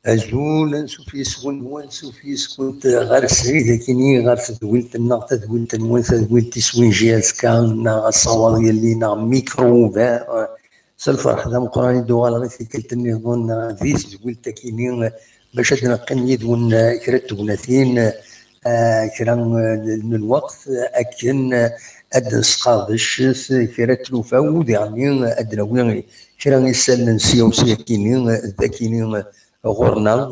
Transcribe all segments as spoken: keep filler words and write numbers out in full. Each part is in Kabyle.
Azul, ansuf yes-wen, ansuf yes-kent ɣer srid akini, ɣer tedwilt-nneɣ, tadwilt-nwen, tadwilt iswin J S K, neɣ asawaḍ yelli, neɣ micro ouvert. S lferḥ d ameqqran i d-uɣaleɣ i tikkelt nniḍen di tedwilt akini, bac ad neqqim yid-wen kra n tegnatin, eh, kra n lweqt, akken ad nesqerdec kra n tlufa, u diɣenni ad d-nawi kra n isallen sya u sya akini, d akini ɣur-neɣ,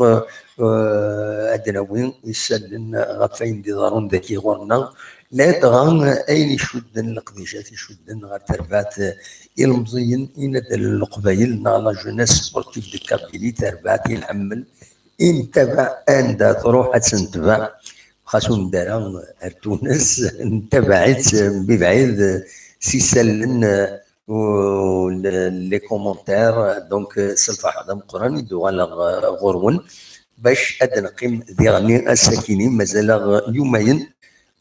eh, ad d-nawi isallen ɣef wayen d-iḍerrun dagi ɣur-neɣ, ladɣa ayen icudden, leqdicat icudden ɣer terbaɛt, eh, ilemẓiyen, inaddalen n Leqbayel, neɣ la jeunesse sportive de Kabylie, terbaɛt i nḥemmel, i nettabaɛ anda truḥ ad tt-netbaɛ, xas ur nedda ara ar Tunes, nettabaɛ-itt mebɛid s isallen, eh, u le-, les commentaires, donc, euh, s lferḥ d ameqqran i d-uɣaleɣ, euh, ɣur-wen, bac ad neqqim diɣenni ass-akini, mazal-aɣ yumayen,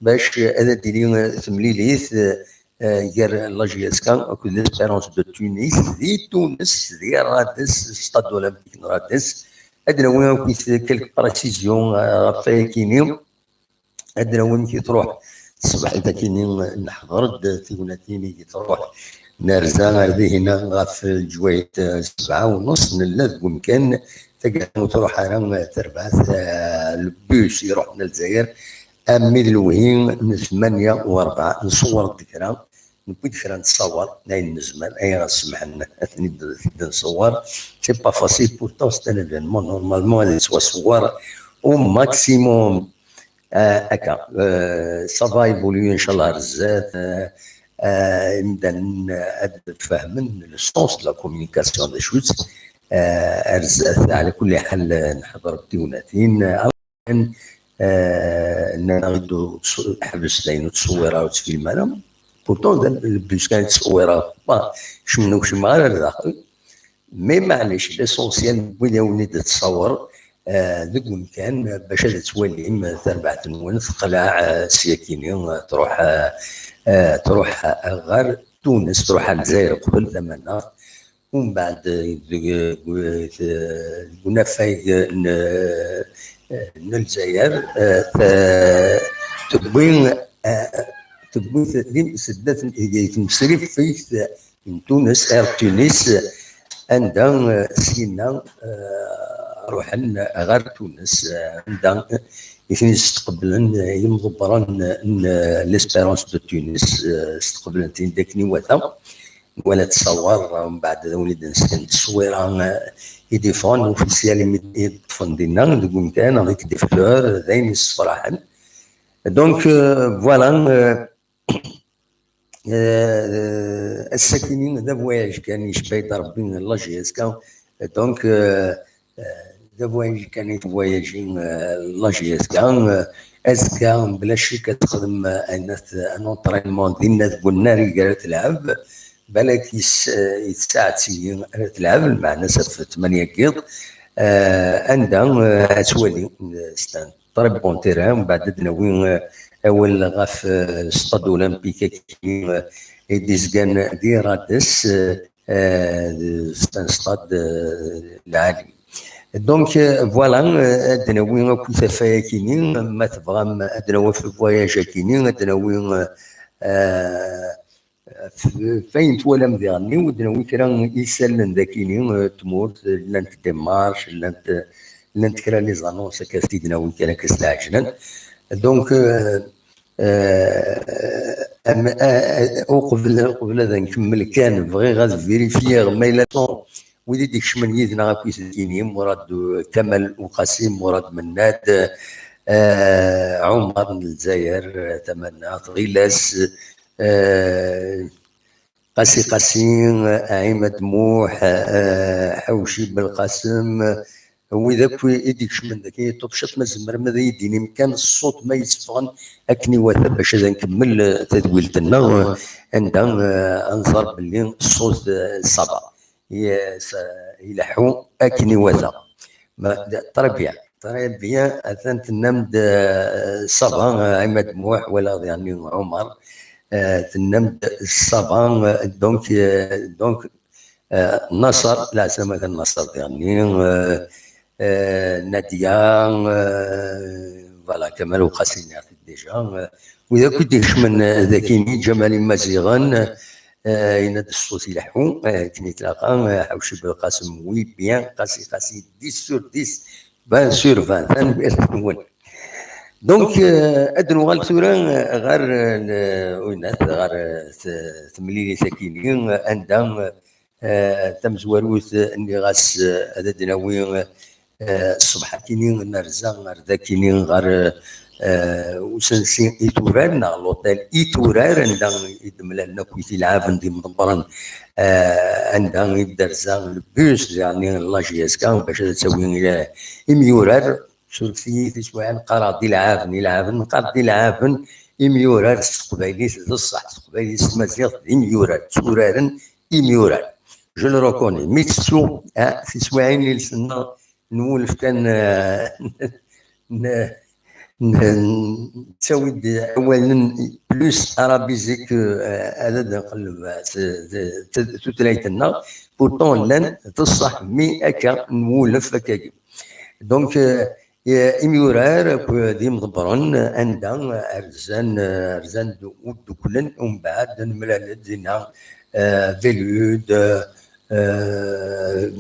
bac, euh, ad d-tili, euh, temlilit, euh, euh, gar la J S K akked l'Espérance de Tunis, di Tunes, di Rades, Stade Olympique n Rades. Ad d-nawi akkit quelques précisions, euh, ɣef wayakini. Ad d-nawi amek i truḥ tṣebḥit akini, neḥḍer-d tignatin i truḥ. Nerza ar dihina ɣef leǧwayet, eh, sebɛa u nuṣ, nella deg umkan, taggara ur truḥ ara, eh, terbaɛt, eh, le bus iruḥen ar Lezzayer, armi d lewhi n tmanya u rebɛa, nṣewwer-d kra, newwi-d kra n tṣawar, ayen nezmer, ayen ɣas semḥen, ad ten-id-, ad t-id-nṣewwer. C'est pas facile, pourtant c'est un événement, normalement ad yettwaṣewwer au maximum. Ah, akka. Euh, ça va évoluer, inchallah, ar zdat. Euh, euh, imdanen, euh, ad fehmen le sens de la communication d acu-tt. Euh, ar zdat, ɛla kulli ḥal, euh, nḥeḍr tignatin. Euh, nnan-aɣ-d ur tt-, ḥbes dayen, ur ttṣewwir ara, ur ttfilm ara. Pourtant, d le bus kan i ttṣewwireɣ. Bah, kecmen ur kecmeɣ ara ar daxel. Mais maɛlic, l'essentiel, win awen-id-teṣṣawer, eh, deg umkan, bac ad twalim, eh, tarbaɛt-nwen teqleɛ, eh, syakini, eh, truḥ, eh, eh, truḥ, eh, ɣer Tunes, truḥ ar Lezzayer qbel tamaneɣt. Umbeɛd, eh, deg, eh, deg unafag n, eh, n Lezzayer, eh, te-, tewwi, eh, tewwi tedda tmesrifegt n Tunes, Air Tunis, anda, eh, syenna, eh, ruḥen ɣer Tunes, eh, anda, eh, i ten-yesqeblen yimḍebbren n l'Espérance de Tunis, eh, sqeblen-ten-id akken iwata. Wala ttṣawar, mbeɛd ad awen-id-nsken tteswira, eh, i d-iffɣen, officiel, imi i d-ṭṭfen dinna, deg umkan, avec des fleurs, d ayen yessefraḥen. Donc, euh, voilà, euh, euh, ass-akini d avoyage kan, yecba-yi-d Rebbi la J S K. Donc, euh, euh, d avoyage kan i tvoyaji, euh, la J S K. Euh, azekka, bla ccek, ad texdem, euh, un entraînement dinna deg unnar i ara telɛeb. Balak yis-, euh, yettsaɛet-iyi ara telɛeb, lmeɛna s ɣef tmanya n yiḍ. Euh, anda, euh, ad twali, euh, c'est un très bon terrain, mbeɛd ad d-nawi, euh, awal ɣef, euh, stade olympique akini, euh, i d-izgan di Rades, euh, euh, c'est un stade, euh, lɛali. Donc, euh, voilà, euh, ad d-nawi akk i tafaya akini, ma tebɣam ad d-nawi ɣef voyage akini, ad d-nawi, euh, euh, f-, f-, ayen twalam diɣen, ad d-nawi kra isallen d akini, euh, tmurt, llant démarches, llant, llant kra les annonces akka, ad t-id-nawi kra akka s lɛejlan. Donc, euh, euh, am-, euh, uqbel, uqbel ad nkemmel kan, bɣiɣ ad vérifier ma yella son, wid i d-ikecmen yid-neɣ akkit d akini, Murad, euh, Kamal Uqasi, Murad Mennad, euh, Ɛumar n Lezzayer, euh, Tamannaɣt, Ɣilas, euh, Qasi Qasi, Ɛimad Muḥ, eh, Ḥawci Belqasem, wid akk i d-ikecmen dagi, Ṭubcat, ma tzemrem ad iyi-d-tinim kan ṣṣut ma yetteffɣen akken iwata bac ad nkemmel, eh, tadwilt-nneɣ, eh, anda, eh, ad nẓer belli ṣṣut, eh, ça va. Yes, eh, ileḥḥu akken iwata. Ma, d-, très bien. Très bien, atan tennam-d, euh, ça va, euh, Ɛimad Muḥ, wala diɣen Ɛumar, euh, tennam-d ça va, euh, donc, euh, donc, euh, Naṣer, leɛzama kan Naṣer diɣen, euh, euh, Nadia, euh, voilà, Kamal Uqasi, déjà, euh, wid akk i d-ikecmen, euh, dagi, Ǧamal Imaziɣen, euh, yenna-d ṣṣut ileḥḥu, euh, akken i tlaqa, euh, Ḥawci Belqasem, oui, bien, Qasi Qasi, dix sur dix, vingt sur vingt. Tanemmirt-nwen. Donc, euh, ad nuɣal tura, euh, ɣer, euh, le-, winat, ɣer, euh, t-, temlilit akini, euh, anda, euh, tamezwarut, euh, nniɣ-as, euh, ad d-nawi, euh, ṣṣbeḥ akini nerza ar dakini ɣer, euh, usensi Iturar neɣ l'hôtel Iturar, anda i d-mlalen akk tilɛaben d imḍebbren, euh, anda i d-terza le bus, yeɛni la J S K, bac ad tawi, euh, imyurar. Surfet-iyi tiswiɛin qqareɣ-d ilɛaben, ilɛaben, qqareɣ-d ilɛaben, imyurar s teqbaylit d ṣṣeḥ, s teqbaylit s tmaziɣt d imyurar, tturaren imyurar. Je le reconnais. Mi tettu, ah, tiswiɛin iles-nneɣ nwulef kan, ah, n-, n-, nettawi-d awalen plus arabisés que, ah, ad d-nqelleb, ah, s-, s-, s-, tutlayt-nneɣ. Pourtant, llan d ṣṣeḥ, mi akka nwulef akkagi. Donc, euh, i-, imyurar akked imḍebbren, anda rzan, rzan-d uddukklen, umbeɛd nemlal-d dinna, euh, Belud, euh,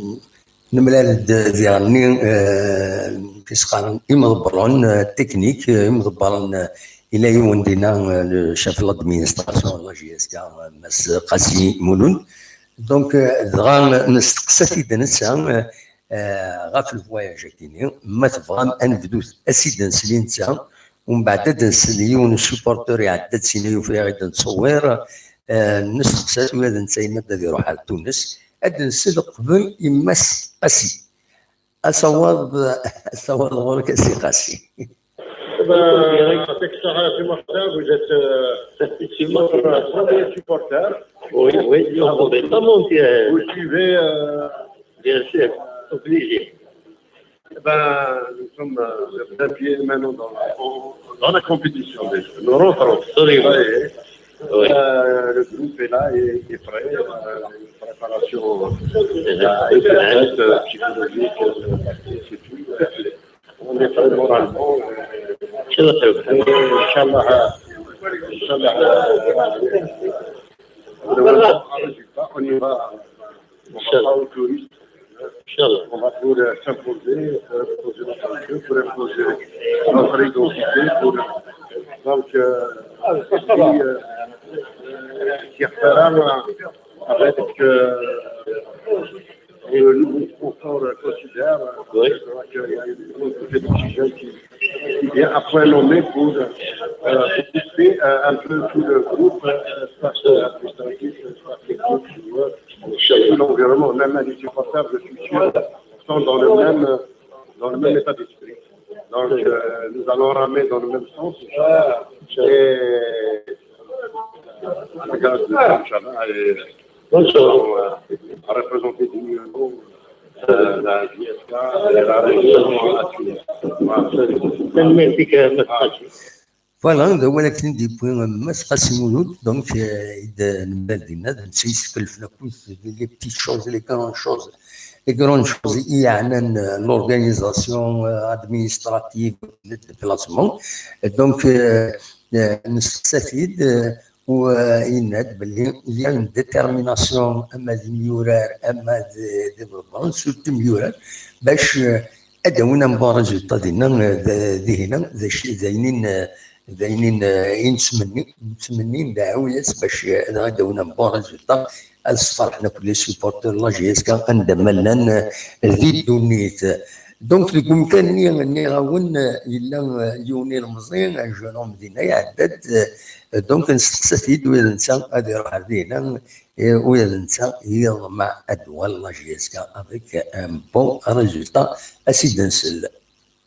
nemlal-d diɣenni, euh, kis qqaren imḍebbren, euh, technique, euh, imḍebbren, euh, ila yiwen dinna, euh, le chef de l'administration, la J S K, euh, Mass Qasi Mulun. Donc, euh, dɣa nesteqsa-t-id netta, euh, euh, ɣef le voyage-agi-nni. Ma tebɣam ad nebdut, ad s-id-nsel i netta, umbeɛd ad d-nsel i yiwen n supporter iɛedda-d sina yufi-aɣ-id nettṣewwir, euh, nesteqsa-t ula d netta yenna-d ad iruḥ ar Tunes, ad d-nsel qbel i Mass Qasi. Asawaḍ, asawaḍ ɣur-k a Si Qasi. Ben, avec ça, c'est Martin, vous êtes, euh, c'est votre premier supporter. Oui, oui, on pouvait pas mentir. Vous suivez, euh, bien sûr, obligé. Eh ben, nous sommes, euh, sur plein pied maintenant dans la, dans la compétition déjà. Nous rentrons. Absolument. Oui. Euh, le groupe est là, est, est prêt. Euh, la préparation, euh, est faite, euh, psychologique, euh, tactique, c'est tout. On est prêt moralement. Euh, et Inch'Allah, Inch'Allah, euh, on aura un résultat, on ira, on va pas au tourisme. Inch'Allah. On va pour euh, s'imposer, pour imposer notre culture, pour imposer notre identité, pour donc euh, et puis, euh, qui reparlera avec euh, le nouveau sponsor euh, considère. Oui. Je crois qu'il y a une grosse petite qui, qui vient à point nommé pour euh, booster euh, un peu tout le groupe, euh, staff administratif, staff technique, joueurs, et tout l'environnement, même les supporters de culture sont dans le même, dans le même état d'esprit. Donc, euh, nous allons ramer dans le même sens. Et regarde, Inch'Allah, et nous allons euh, représenter du mieux euh, la J S K et la région à Tunis. Voilà. Tanemmirt-ik, a Mass Ḥaǧi. Voilà, d awal akken d-yewwi Mass Qasi Mulud, donc euh, i d-nemlal dinna, d netta yeskelfen akk les petites choses, les grandes choses, les grandes choses i yeɛnan euh, l'organisation euh, administrative, le déplacement. Donc, euh, euh, nesteqsa-t-id, euh, u euh, yenna-d belli il y a une détermination ama d imyurar ama d d iḍebbren, surtout imyurar, bac euh, ad d-awin un bon résultat dinna, euh, d- dihin, d acu- d ayen in- d ayen in- i nettmenni, nettmenni, ndɛaw-yas bac euh, ad d-awin un bon résultat, ad sferḥen akk les supporters n la J S K anda ma llan euh, di ddunit. Donc, deg umkan-nni, nniɣ-awen, euh, yella euh, yiwen ilemẓi, un jeune homme dinna, iɛedda-d, euh, donc nesteqsa-t-id, u d netta ad iruḥ ar dinna, u d netta yeḍmeɛ ad d-tuɣal la J S K avec un bon résultat. Ad s-id-nsel.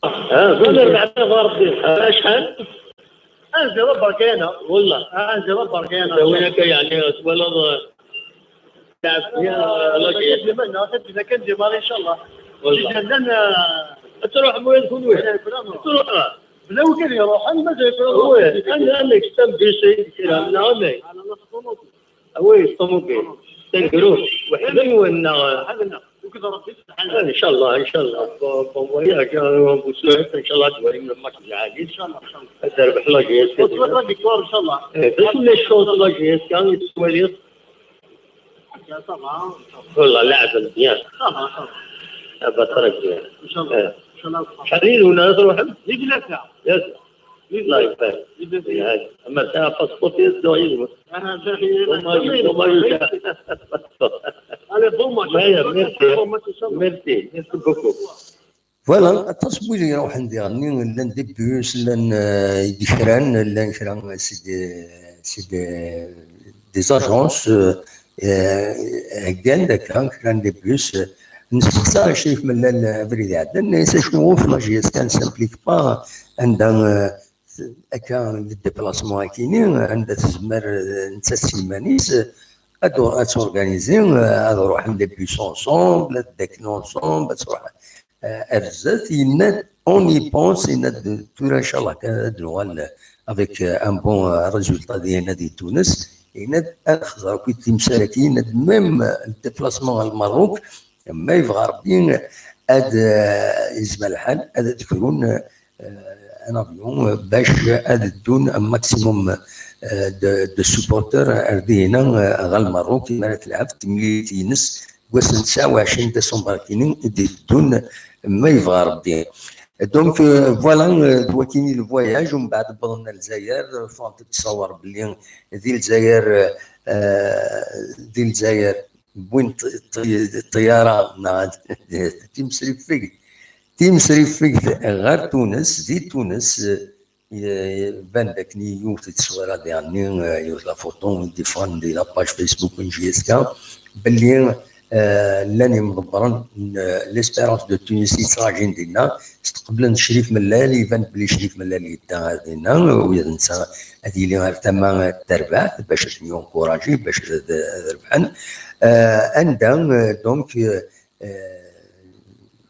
Ah, d amerbeɛ ɣer Rebbi. Acḥal? Anziḍ aberkana. Wallah. Ah, anziḍ aberkana. Win akka yeɛni twalaḍ, eh, lɛeb, ya, la J S K. Kan dima, kan dima, kan dima, inchallah. Wallah. Ǧidan llan, eh, ad truḥem wid kunwi. Ad truḥem. Bla wid iruḥen, mazal tura. Oui, un, un extrême de chez kra, neɣ amek? Ah oui, s ṭumubil. Tanegrumt, weḥd-wen neɣ? Weḥd-nneɣ. Weḥd-nneɣ. Inchallah, inchallah. Bon, bon voyage, hein, bon souhait, inchallah, ad twalim lmatch lɛali. Inchallah, inchallah. Ad terbeḥ la J S K. Ad twalim la victoire, inchallah. Eh, d acu la chance la J S K, i tettwaliḍ? Ça va. Wallah, laɛben bien. Ça va, ça va. Ah bah, très bien. Inchallah. Eh. Inchallah. Acḥal yid-wen ara truḥem? Di tlata. Tlata. Di tlata. Allah ibarik. Di tlata. Ama ta apaspuṛt-is, dduɣ yid-wen. Dommage, dommage. Allez, bon match. Merci. Bon match, inchallah. Merci. Merci beaucoup. Voilà, aṭas n wid iruḥen diɣenni, llan des bus, llan euh, i d-kran, llan kra, c'est des, c'est des, des agences, euh, euh, heggan-d akka, kra n des bus, euh, nesteqsa Crif Mellal abrid iɛeddan, yenna-yas acu ɣef la J S K ne s'implique pas anda euh, akka le déplacement akini, anda tezmer euh, nettat s yiman-is, euh, ad, ad s'organiser, euh, ad ruḥen des bus ensemble, ad ddaklen ensemble, ad truḥ euh, ar zdat, yenna-d, on y pense, yenna-d tura inchallah kan ad nuɣal avec euh, un bon euh, résultat dihin di Tunes, yenna-d ad xẓer akk timsal-agi, yenna-d même euh, le déplacement ɣer Lmerruk, ma yebɣa Rebbi ad euh, yezmer lḥal ad d-krun euh, un avion euh, bac ad ddun un maximum euh, de, de supporters ar dihin euh, ɣer Lmerruk, imi ara telɛeb timlilit-ines deg wass n tesɛa u ɛecrin décembre akini i d-iteddun, ma yebɣa Rebbi. Donc euh, voilà, euh, d wakini le voyage, umbeɛd wwḍen ar Lezzayer, euh, ffɣent-d ttṣawer belli di Lezzayer, euh, di Lezzayer wwin ṭ- ṭ- ṭṭyara neɣ timesrifegt, timesrifegt ɣer Tunes, di Tunes, euh, Iban dakken yiwet n teswara diɣenni, yiwet la photo i d-iffɣen di la page Facebook n J S K belli euh, llan imḍebbren n euh, l'Espérance de Tunis yettṛajin dinna, steqblen Crif Mellal, iban belli Crif Mellal yedda ar dinna, u d netta ad yili ar tama n terbaɛt bac ad ten-yunkuraji, bac ad ad rebḥen. Euh, anda euh, donc euh, euh,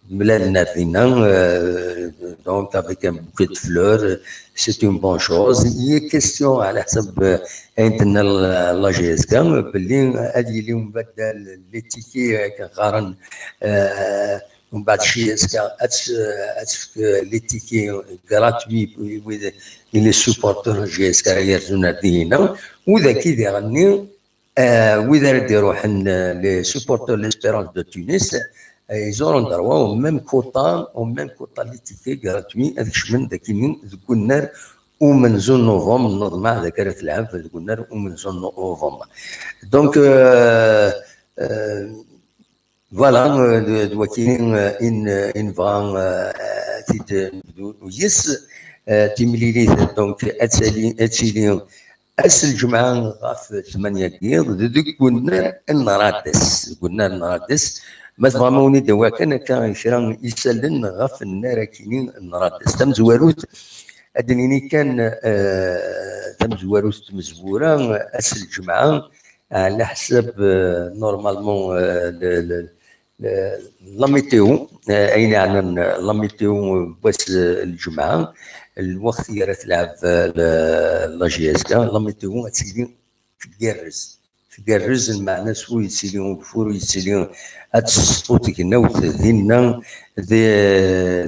mlalen ar dinna, euh, donc avec un bouquet de fleurs, c'est une bonne chose. Il est question, ɛla ḥsab euh, ayen tenna la la J S K, belli ad yili umbeddal les tickets akken qqaren, euh, umbeɛd J S K ad s- ad tefk les tickets gratuits i wid i les supporters J S K ara yerzun ar dihin-a, u dagi diɣenni euh, wid ara d-iruḥen euh, les supporters de l'Espérance de Tunis, Ils auront droit au même quota, au même quota les tickets gratuits ad kecmen dagi deg unnar umenzu n novembre, neḍmeɛ d akka ara telɛeb deg unnar umenzu n novembre. Donc, euh, euh, voilà, euh, d d wagi, euh, i n- i nebɣa, euh, ad t-id-nebdu yes. Euh, timlilit, donc, ad tali ad tili ass n lǧemɛa ɣef tmanya n yiḍ deg unnar n Radès. Deg unnar n Radès, ma tebɣam ad wen-id-awiɣ kan akka kra isallen ɣef unnar akini n Radès. Tamezwarut, ad d-nini kan, eh, tamezwarut n tmezwura, ass n lǧemɛa, ɛla ḥsab, eh, normalement, eh, le- le- le- la météo, eh, ayen yeɛnan la météo n wass, eh, n lǧemɛa, lweqt i ara telɛeb, eh, le- la J S K, la météo ad tili tgerrez. Tgerrez, lmeɛna s ur yettili ugeffur, ur yettili ad tesseṭṭu tegnawt dinna di,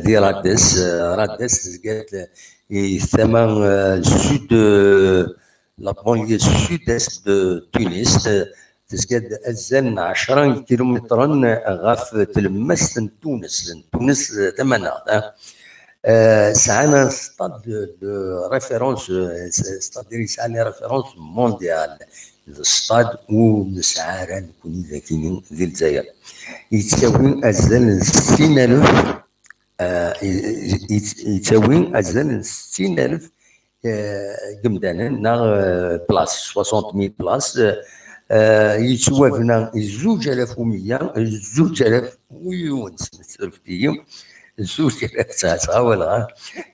di Radès. Eh, Radès tezga-d i tama, eh, sud, eh, la banlieue sud-est de Tunis, eh, tezga-d azal n ɛecra n yikilumitren ɣef tlemmast n Tunes, n Tunes, eh, tamaneɣt, eh. Euh, sɛan un stade de, de référence, euh, c'est-à-dire yesɛa les références mondiales. D stade ur nesɛi ara nekkni dagi di Lezzayer. Yettawi azal n settin alef, euh, y- y- yettawi azal n settin alef, euh, n yimdanen, neɣ, euh, place, soixante mille places, euh, euh, yettwabna i zuǧ alaf u meyya, zuǧ alaf u yiwen, s- surfet-iyi, zuǧ alaf, ttɛawaleɣ, ah,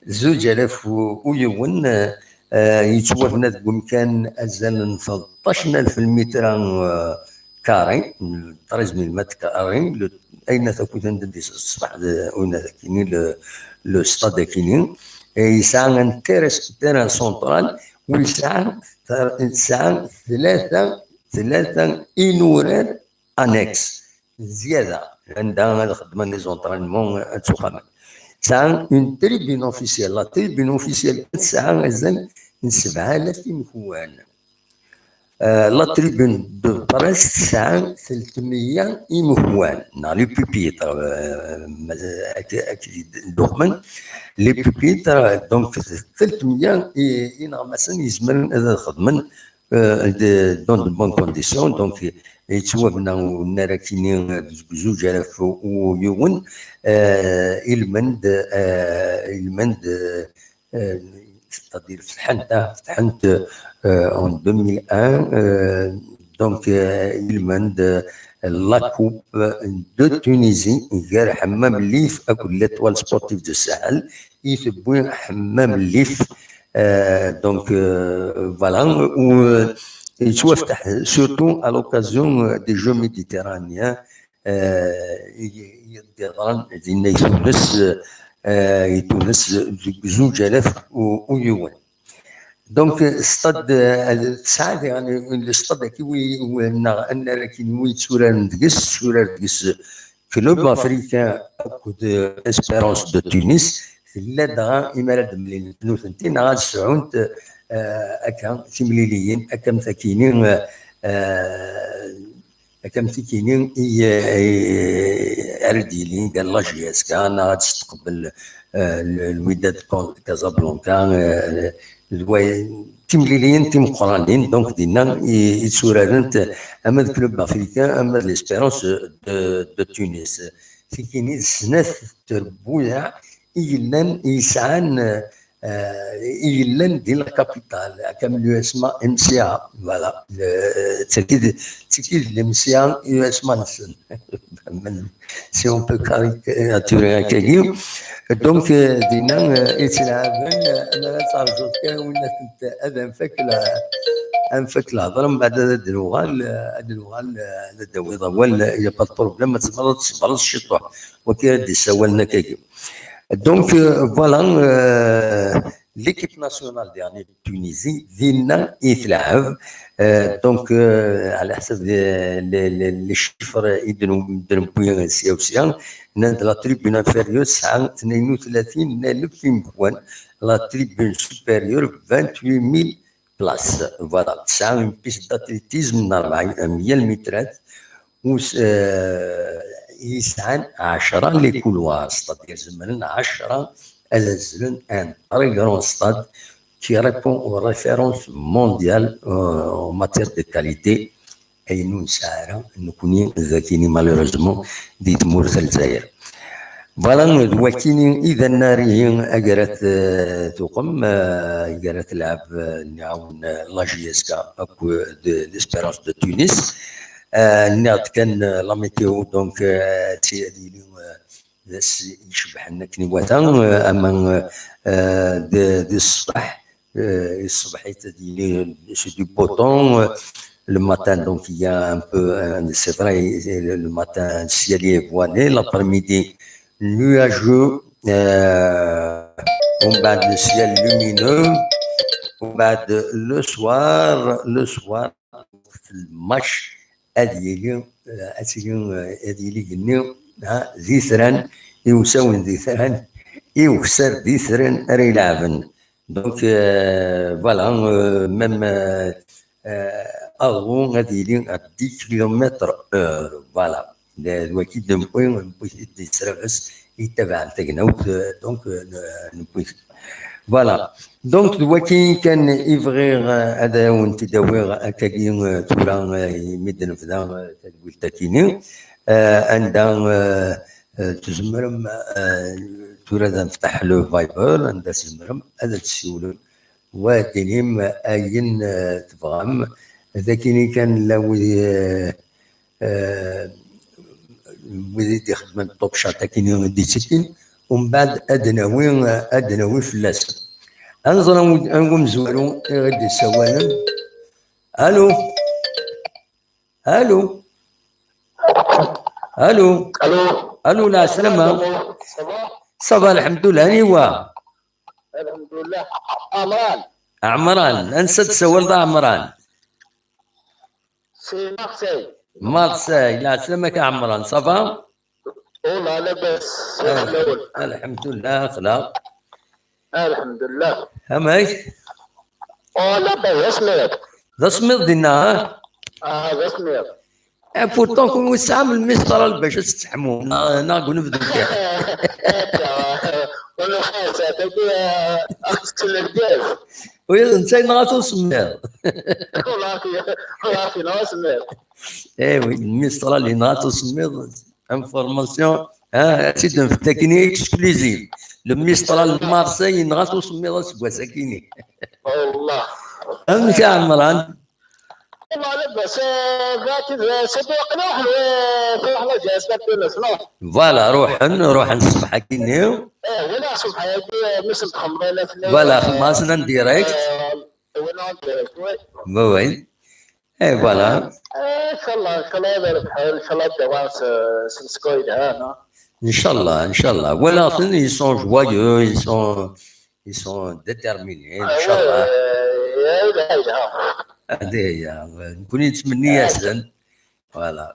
zuǧ alaf u yiwen, euh, euh, yettwabna deg umkan azal n tleṭṭac alef lmitra, euh, carrés, treize mille mètres carrés, le- ayen akk anda d-yesseṣbeḥ d ayen akini, le, le stade akini. Et yesɛa un terrain, terrain central, u yesɛa, yesɛa tlata, tlata inurar annexe, zzyada, anda ad xeddmen les entraînements, ad ttuxamen. Sɛan une tribune officielle. La tribune officielle tesɛa azal n sebɛa alaf imekwan. Euh, la tribune de presse tesɛa tlettmeyya imekwan, neɣ les pupitres, euh, ma- ak- ak- d- duxmen, les pupitres, donc, tlettmeyya i- ineɣmasen yezemren ad xedmen, euh, de- dans de bonnes conditions. Donc, yettwabna unnar akini deg zuǧ alaf u yiwen, euh, ilmend, euh, ilmend, euh, c'est-à-dire, fetḥent, ah, fetḥent, euh, en deux mille un, euh, donc, euh, ilmend, euh, la Coupe de Tunisie, gar Hammam Lif akked l'Étoile Sportive de Sahel, i tewwi Hammam Lif, euh, donc, euh, voilà, u, euh, yettwafteḥ surtout à l'occasion, euh, des Jeux méditerranéens, euh, i- i- yeḍran dinna i Tunes, euh, i Tunes deg zuǧ alaf u yiwen. Donc, stade, euh, tesɛa diɣen le stade-agi wi, wi, neɣ annar akini wi yetturaren deg-s, tetturar deg-s Club Africain akked, euh, Espérance de Tunis. Tella dɣa imi ara d-mlilent nutenti, neɣ ad sɛunt, euh, akka timliliyin, akka am takini, euh, euh, akka am tikini i, i, ara d-yilin gar la J S K neɣ ad testeqbel, euh, le- Lwidad Ca- Casablanca, euh, d way- timliliyin timeqqranin, donc dinna i, i tturarent ama d Club Africain, ama d l'Espérance de, de Tunis. Tikini d snat trebbuyaɛ i yellan, i yesɛan, euh, i yellan di la capitale, akka am l'U S M A M C A, voilà, le- d tagi d, d tagi d l'M C A U S M A-nsen. Si on peut caricaturer akkagi. Donc, euh, dinna, euh, i ttlɛaben, euh, ma ad terǧuḍ kan, win ad tent-, ad nfak la-, ad nfak lehḍra, mbeɛd ad d-nuɣal, euh, ad d-nuɣal, euh, ad d-tawiḍ awal, euh, y a pas de problème, ad tebɣeḍ ad tṣebreḍ ciṭuḥ. Wagi ad d-issawalen akkagi. Donc, euh, voilà, euh, l'équipe nationale dernier de Tunisie, dinna i tleɛɛeb. Euh, donc, euh, ɛla ḥsab les, les, les, les chiffres i d-newwi sya u sya, nnan-d la tribune inférieure tesɛa tnayen u tlatin alef imekwan, la tribune supérieure vingt-huit mille places. Voilà, tesɛa une piste d'athlétisme n rebɛa meyya lmitrat, u s- euh, yesɛan ɛecṛa les couloirs, c'est-à-dire zemren ɛecṛa ad azzlen un très grand stade qui répond aux références mondiales, euh, en matière de qualité. Ayen ur nesɛi ara nekkni dagini, malheureusement, di tmurt n Lezzayer. Voilà, d wakini i d annar-ihi agara t-, tuqem, eh, agara telɛeb, eh, nniɣ-awen, eh, la J S K akked l'Espérance de Tunis. Eh, nniɣ-d kan, eh, la météo, donc, eh, ad t-, ad yili, eh, d ass icebḥen akken iwata, eh, ama, eh, d, d ṣṣbeḥ, eh, ṣṣbeḥ-it ad yili c'est du beau temps, eh, le matin, donc, il y a un peu, eh, c'est vrai, le, le matin, le ciel est voilé, l'après-midi, nuageux, eh, ومن بعد le ciel lumineux, ومن بعد le soir, le soir, في الماتش, ad yili, eh, ad tili, eh, ad yili igenni, ha, d itran, iwsawen d itran, iwsar d itran ara ilɛben. Donc, euh, voilà, euh, même, euh, euh, aḍu ad yili à dix kilomètres heure, voilà. D, d wagi d-newwi, newwi-t-id di tesrabast yettabaɛen tagnawt, euh, donc, euh, n-, newwi-t. Voilà. Donc, d wagi kan i bɣiɣ, euh, ad awen-t-id-awiɣ akkagi, euh, tura, euh, imi d-nebda, euh, tadwilt-akini, euh, anda, euh, euh, tzemrem, euh, tura ad nefteḥ le Viber, anda tzemrem ad d-tessiwlem, wa ad d-tinim ayen, eh, tebɣam. Dagini kan la wid, eh, eh, wid i d-ixeddmen top chat akini i d-ittekkin, umbeɛd ad d-nawi, ad d-nawi fell-asen. Ad nẓer anwa, anwa amezwaru i ɣ-d-yessawalen. Allô? Allô? Allô? Allô? Allô, lɛeslama. Ça va? Ça va, lḥemdullah, aniwa? Alḥemdulillah. Ɛemran. Ɛemran, ansa d-tessawaleḍ a Ɛemran? Si Marseille. Marseille, lɛeslama-k a Ɛemran, ça va? Ula labas. Ah, lḥemdullah, xla. Alḥemdullah. Amek? Oh, labas, d asemmiḍ. D asemmiḍ dinna, ha? Ah, d asemmiḍ. Et pourtant, kunwi tesɛam lmistral bac ad testeḥmum, neɣ, neɣ deg unebdu kan? Ur nuḥwaǧ tagi, eh, ad tekkes lgaz. Ula d netta yenɣa-t usemmiḍ. Wallahi, wallahi, yenɣa usemmiḍ. Eh oui, lmistral yenɣa-t usemmiḍ. Information, ah, ad tt-id-nefk akkin exclusive. Le Mistral n Marseille yenɣa-t usemmiḍ aseggas-akini. Wallah. Amek a Ɛemran? Wallah, labas, eh, daki, eh, c'est bon, aql-i ruḥen, eh, truḥ la J S K Tunis, non? Voilà, ruḥen, ruḥen ṣṣbeḥ-akini. Eh, wala ṣṣbeḥ-agi, eh, mi sen-txemmeḍ, eh, voilà, xemmeɣ-asen en direct. Eh, wala en direct, oui. Oui, oui. Et voilà. Eh, inchallah, inchallah, ad yerbeḥ, inchallah, ad d-awiɣ s, s lescore yelhan, ha? Inchallah, inchallah. Walaɣ-ten, ils sont joyeux, ils sont, ils sont déterminés, ah, inchallah. Oui, eh, yelha, yelha. Hadi hiya, nekkni nettmenni-yasen. Voilà.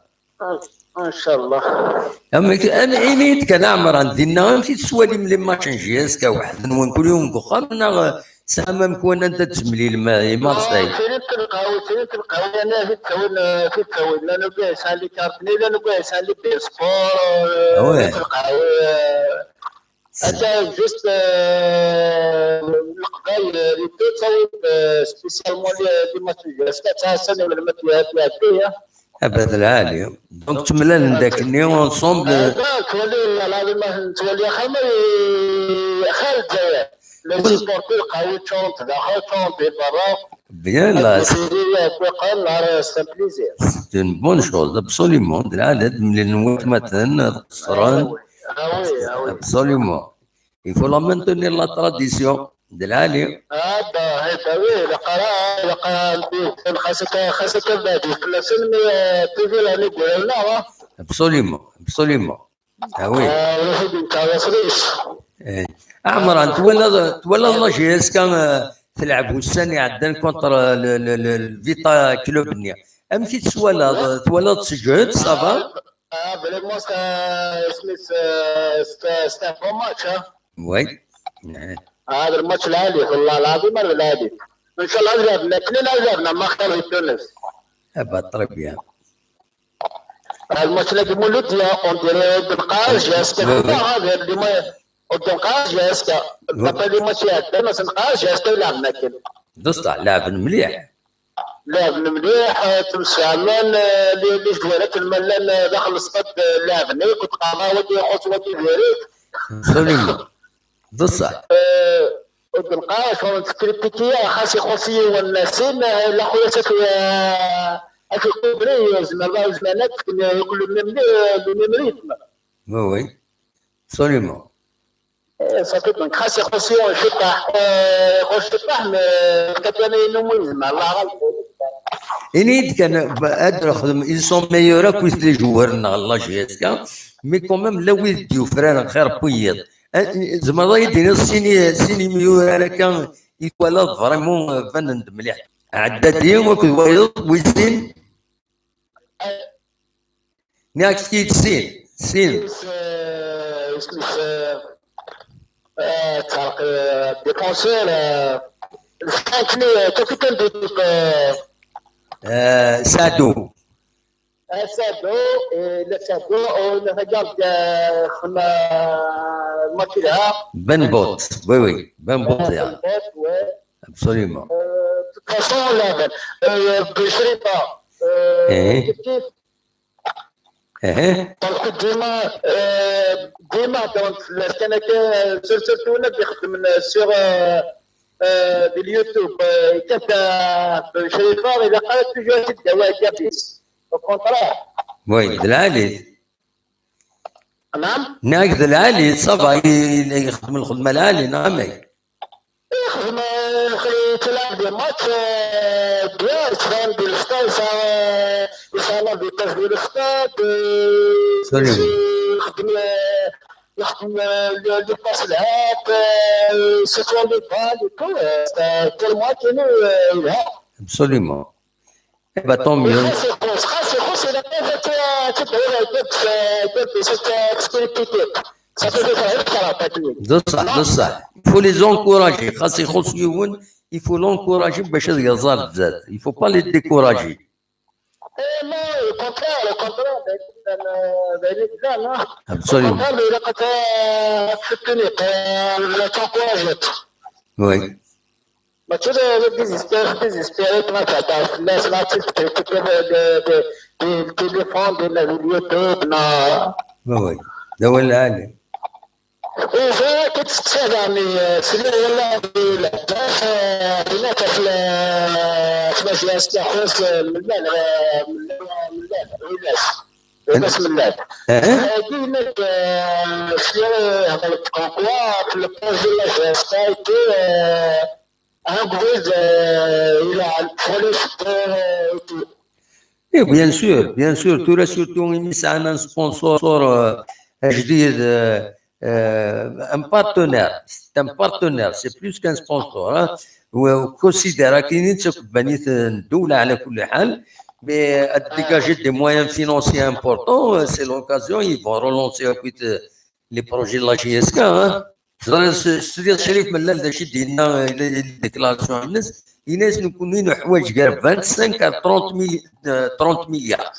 Inchallah. Amek, am, ini-d kan a Ɛemran, dinna amek i tettwalim les matchs n J S K, weḥd-nwen kul yiwen deg uxxam, neɣ tesɛam amkan anda d-temlilem, eh, i Marseille? Ah, ttili telqawi, ttili telqawi, yani, fi ttawin, eh, fi ttawin, llan wigi yesɛan les cartes, llan wigi yesɛan les billets sport, eh, ah ouais, fi telqawi, eh, ata juste, eh, Leqbayel, eh, les deux ttawin, eh, spécialement les, les matchs n J S K, ttɛassan melmi ad iɛeddi, eh. Abad lɛali. Donc, ttemlalen-d akkenni ensemble. Ah, da, ttwali, la, la, la, ttwali axxam, eh, xir Lezzayer. Les supporters qawwi ččurent daxel, ččurent di berra. Bien, là. Ttwali, c'est un plaisir. C'est une bonne chose, absolument. D lɛali ad mlilen watmaten, ad qeṣṣren. Ah oui, ah oui, ah oui. Absolument. Il faut la maintenir, la tradition. D lɛali. Ah, bah, eh, bah oui, ilaq ara, ilaq ara, xas akka, xas akka badi fell-asen, mais, euh, toujours la negra, là, hein. Absolument, absolument. Ah oui. Ah, ur ḥid yetteɛḍas lesh. Eh. Ɛemran, twalaḍ, twalaḍ la J S K, eh, telɛeb ussan iɛeddan contre le, le, le, le Vita Club-nni. Amek i tt-twalaḍ? Twalaḍ tseǧhed, ça va? Ah, vraiment, c'est, c'est, c'est, c'est un bon match, hein. Oui. Eh. Ah, هذا الماتش العالي، والله العظيم هذا العالي. إن شاء الله أجابنا، كلنا أجابنا، ما خير في تونس. Ah bah, très bien. Lmatch-nni n Muludya, on dirait ur d-nqarrec, est-ce que d les matchs iɛeddan ur d-nqarrec, est-ce que d'après les matchs iɛeddan ur d-nqarrec, est-ce que lɛebna akken. D ṣṣeḥ, lɛebn mliḥ. Lɛebn mliḥ, eh, ttemsefhamen, eh, les, les joueurs akken ma llan, eh, daxel stade, eh, lɛebn akk, ur d-qqaren ara wagi ixuṣṣ, wagi diri. Absolument. D ṣṣeḥ. Eh, ur d-nqarrec, ur nettkritiki ara, xas ixuṣṣ yiwen neɣ sin, eh, ilaq ad t-, eh, ad t-ikubri, eh, zemren, zemren ad d-fken, eh, yakk le même, eh, le même rythme. Oui, oui. Absolument. Eh, ça fait donc, xas ixuṣṣ yiwen ciṭṭaḥ, eh, ixuṣṣ ciṭṭaḥ, mais katiana inu mu yezmer, Allah ɣaleb. Ini-d kan, ba-, ad nexdem, ils sont meilleurs akk les joueurs-nneɣ n la J S K, mais quand même, la wid d-yufraren xir n wiyiḍ. Eh, tzemreḍ ad yi-d-tiniḍ sin i-, sin imyurar akka i twalaḍ vraiment, eh, banen-d mliḥ? Ɛeddadi akked wayeḍ, wid sin? Nniɣ-ak-t-id sin, sin. Eh, isem-is, eh, eh, Tarek, eh, défenseur, eh, le cinq, le capitaine de l'équipe, eh, Eh, Sado. Eh, Sado, eh, le Sado, on regarde, eh, le match là. Ben Bot, oui, oui, Ben Bot, eh, Ben Bot, ouais. Absolument. Euh, de toute façon, là, euh, Bouchriba, euh, eh, effectif, eh, donc, dima, euh, dima, donc, le Sénégal, euh, sur, surtout, on a dit, euh, sur, euh, euh, de YouTube, euh, quand, euh, Bouchriba, il a pas toujours dit de la Gabis. Au contraire. Oui, de la Ligue. نعم؟ Nniɣ-ak d lɛali, ça va, i-, i-, yexdem lxedma lɛali, neɣ amek? يخدم، يخلي تلعب des matchs, euh, bien, يسخن بالستاد، يسخن، يسخن la vitesse بالستاد، euh, absolument. يخدم، euh, يخدم، euh, les passes لعاب، euh, يشوط les balles et tout, euh, c'est un, pour moi, كاين، euh, يلعب. Absolument. Eh ben, tant mieux. خاص يخص، خاص يخص إذا كان تدعي لها جبت، جبت ست، ست كتير. Ça fait des années que ça va pas tenir. D ṣṣeḥ, d ṣṣeḥ. Il faut les encourager. خاص يخص yiwen, il faut l'encourager باش يظهر بزاف. Il faut pas les décourager. Eh non, au contraire, au contraire, ben, ben, ben, non. Absolument. Au contraire, il a pas soutenir, euh, t'encourager. Oui. ماشي ديزيسبير، ديزيسبيري، ما تهضرش الناس، ما تكتب بالتليفون، دير اليوتيوب، ما. Oui, oui. هذا هو العالم. إذا كنت تستفاد يعني، سمير والله العباس، آه، هناك في ال-، في مجلس التحويس، آه، من المال، آه، من المال، من المال، من المال. بسم الله. إيه؟ آه، قلنا، آه، في هذا الكونكوا، في البروجي لا جي اس كاي تي، آه، آه، قبيل، آه، إلى البوليس، آه، إيه، bien sûr, bien sûr. Tura surtout imi sɛan un sponsor, euh, جديد, euh, euh, un partenaire. C'est un partenaire, c'est plus qu'un sponsor, hein. وكونسيدير كاينين تكبانيت الدولة على كل حال, mais à dégager des moyens financiers importants, euh, c'est l'occasion, ils vont relancer un peu, euh, les projets de la J S K, hein. Teẓriḍ s-, Sidi Crif Mellal d acu i d-yenna, euh, les, les déclarations-ines, yenna-as nekkni neḥwaǧ gar vingt-cinq à trente mille, euh, trente milliards.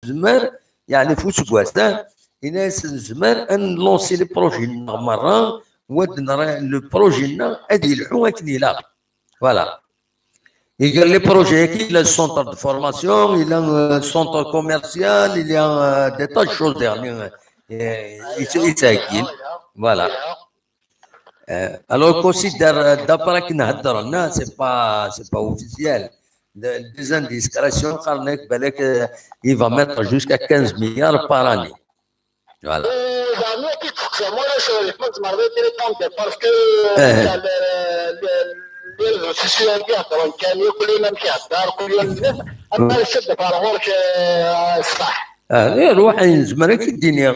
Nezmer, yeɛni f useggas, ah, yenna-as nezmer ad nlansi les projets-nneɣ merra, u ad nra le projet-nneɣ ad yelḥu akken ilaq. Voilà. Il y a les projets, il y a le centre de formation, il y a un centre commercial, il y a, euh, des tas de choses, يعني, euh, il, il, il, voilà. Euh, alors, considère, euh, d'après akken heddren, hein, c'est pas, c'est pas officiel. Le, des indiscrétions, qqaren-ak, balak, euh, il va mettre jusqu'à quinze milliards par année. Voilà. Zeɛma ad k-id-teqsam wala cɣel-ik, ma tzemreḍ ad yi-d-tiniḍ, parce que, eh, les réseaux sociaux-agi heddren kan, kul yum amek ihedder, kul yum, ama iceddeq ɣer ɣur-k, eh, ṣṣeḥ. Ah, eh, ruḥ, nezmer ad k-id-iniɣ.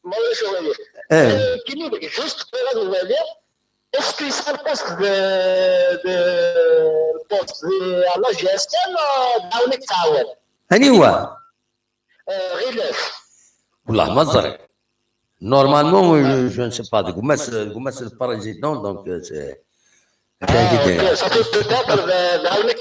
Ma ulac aɣilif. Eh. Eh, kini juste bɣiɣ ad nwali, est-ce que yesɛa lpost de, de, lpost de la G S K, neɣ d aɛwen ad k-tɛawen? Aniwa? Euh, Ɣilaf. Wallah, ma ẓriɣ. Normalement, je, je ne sais pas. Deg umas, deg umas le président, donc, euh, c'est, euh, ça fait peut-être, euh, d aɛwen ad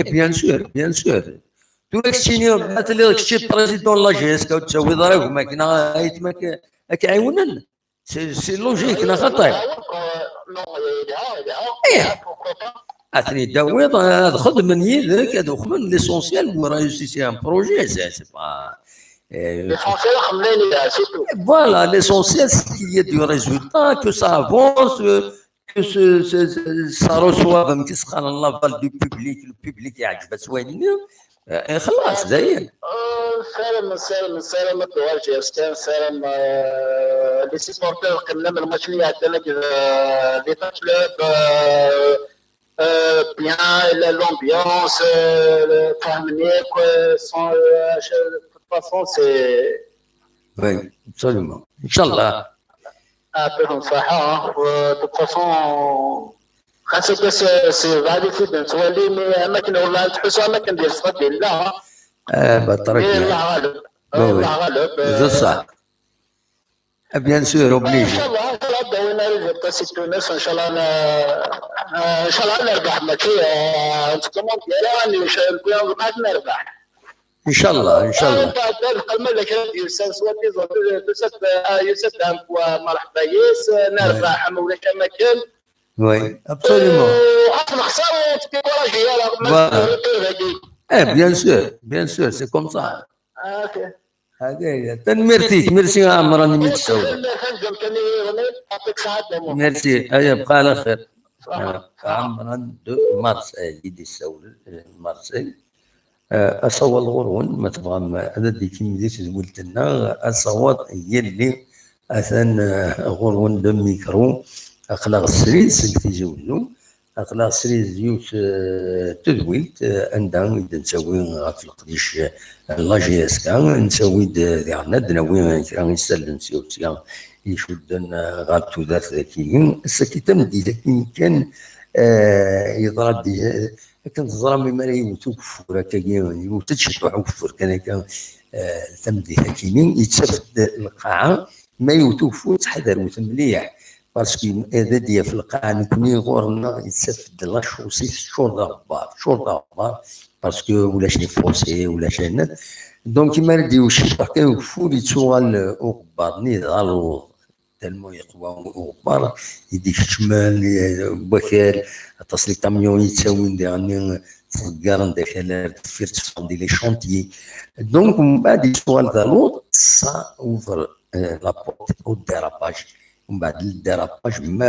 Eh, bien sûr, bien sûr. Tura keččini, ma telliḍ kečči président de la G S K, ur tettawiḍ ara gma-k neɣ ayetma-k ad k-ɛiwnen. C'est, c'est logique, neɣ xaṭi? Ih. Ad ten-id-tawiḍ, ad xedmen yid-k, ad uxmen, l'essentiel, vous réussissez un projet, c'est, c'est pas, euh, L'essentiel, xemlani, c'est tout. Voilà, l'essentiel, c'est qu'il y ait du résultat, que ça avance, euh, que ce, ce, ce- ça reçoive, euh, qu'est-ce qu'on l'aval du public, le public, il y a du besoin. Euh, et خلاص, d'ailleurs. Euh, nessaram, nessaram, nessaram, ad tuɣal G S K, nessaram, euh, les supporters, qqimen am lmatch-nni iɛeddan akked, euh, l'État Club, euh, euh, bien, la- l'ambiance, euh, le- fahmen yakk, euh, sont, euh, de toute façon, c'est Oui, absolument. Inchallah. Yɛṭikum ṣṣeḥḥa, hein. De toute façon, xas akka s- s- bɛid i t-id-nettwali, mais am akken ur la nettḥussu, am akken di lfeqd yella, hein. Eh, bah, très bien. Mais Allah ɣaleb. Oui, oui. Allah ɣaleb. C'est ça. Eh, bien sûr, obligé. Inchallah, inchallah, ad d-awin résultat si Tunes, inchallah, n- euh, inchallah, ad nerbeḥ, mačči, euh, n tgemmunt yal aɣ-, n-, n-, n-, ad nerbeḥ. Inchallah, inchallah. Ad, ad, ad, kra d-yusan s wakken, tusa-d, ah, yusa-d, ah, merḥba yes, nerbeḥ, ma ulac am akken. Oui, absolument. Euh, ad nexser, ur tt-découragé ara, ma voilà. Dagi. Eh, bien sûr, bien sûr, c'est comme ça. Ah, ok. Hadi, tanemmirt-ik, merci a Ɛemran imi d-tsawleḍ. Merci, aya bqa ɛla xir. Ɛemran de Marseille i d-issawlen, eh, Marseille. Eh, asawaḍ ɣur-wen, ma tebɣam ad d-ikemmel di tedwilt-nneɣ, asawaḍ yelli atan, eh, ɣur-wen le micro, aql-aɣ srid seg Tizi Uzzu. Aql-aɣ srid yiwet, eh, tedwilt, eh, anda i d-nettawi ɣef leqdic, eh, n la G S K, nettawi-d, eh, diɣen ad d-nawi kra isallen sya u sya icudden, eh, ɣer tudert daki. Ass-agi tameddit-agi kan, eh, yeḍra-d, eh, akken teẓram, imi ara yewwet ugeffur akkagi, yewwet-d ciṭuḥ ugeffur kan akka, eh, tameddit-agi, yettaf-d lqaɛa, ma yewwet ugeffur, ttḥadarwet mliḥ, parce que ad d-yaf lqaɛa, nekni ɣur-neɣ yettaf-d la chaussée teččur d aɣebbar, teččur d aɣebbar, parce que ulac les fossés, ulac ayen. Donc, imi ara d-yewwet ciṭuḥ kan ugeffur, yettuɣal, eh, uɣebbar-nni d aluḍ. Tellement yeqwa uɣebbar, i d-ikeččmen, eh, wakal, aṭas les camions yettawin diɣen, ttḍeggaren-d akal ar deffir, tteffɣen di les chantiers. Donc, mbeɛd yettuɣal d aluḍ, ça ouvre, euh, la porte au dérapage. Mbeɛd le dérapage, ma,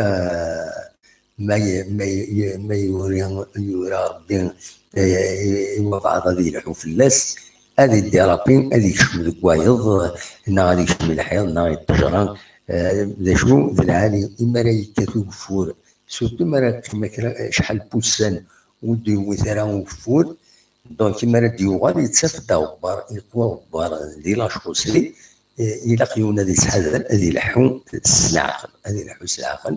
ma, ma, ma yura, yura Rebbi, eh, i wabɛaḍ ad yelḥu fell-as, ad idirapi, ad ikcem deg wayeḍ, neɣ ad ikcem lḥiḍ, neɣ i ṭṭejra, eh, d acu, d lɛali, imi ara yekkat ugeffur, surtout mi ara yeqqim kra, acḥal n wussan ur d-yewwit ara ugeffur, donc imi ara d-yuɣal, yettaf-d aɣebbar, yeqwa uɣebbar di la chaussée, eh, ilaq yiwen ad yettḥadar, ad ileḥḥu s leɛqel, ad ileḥḥu s leɛqel.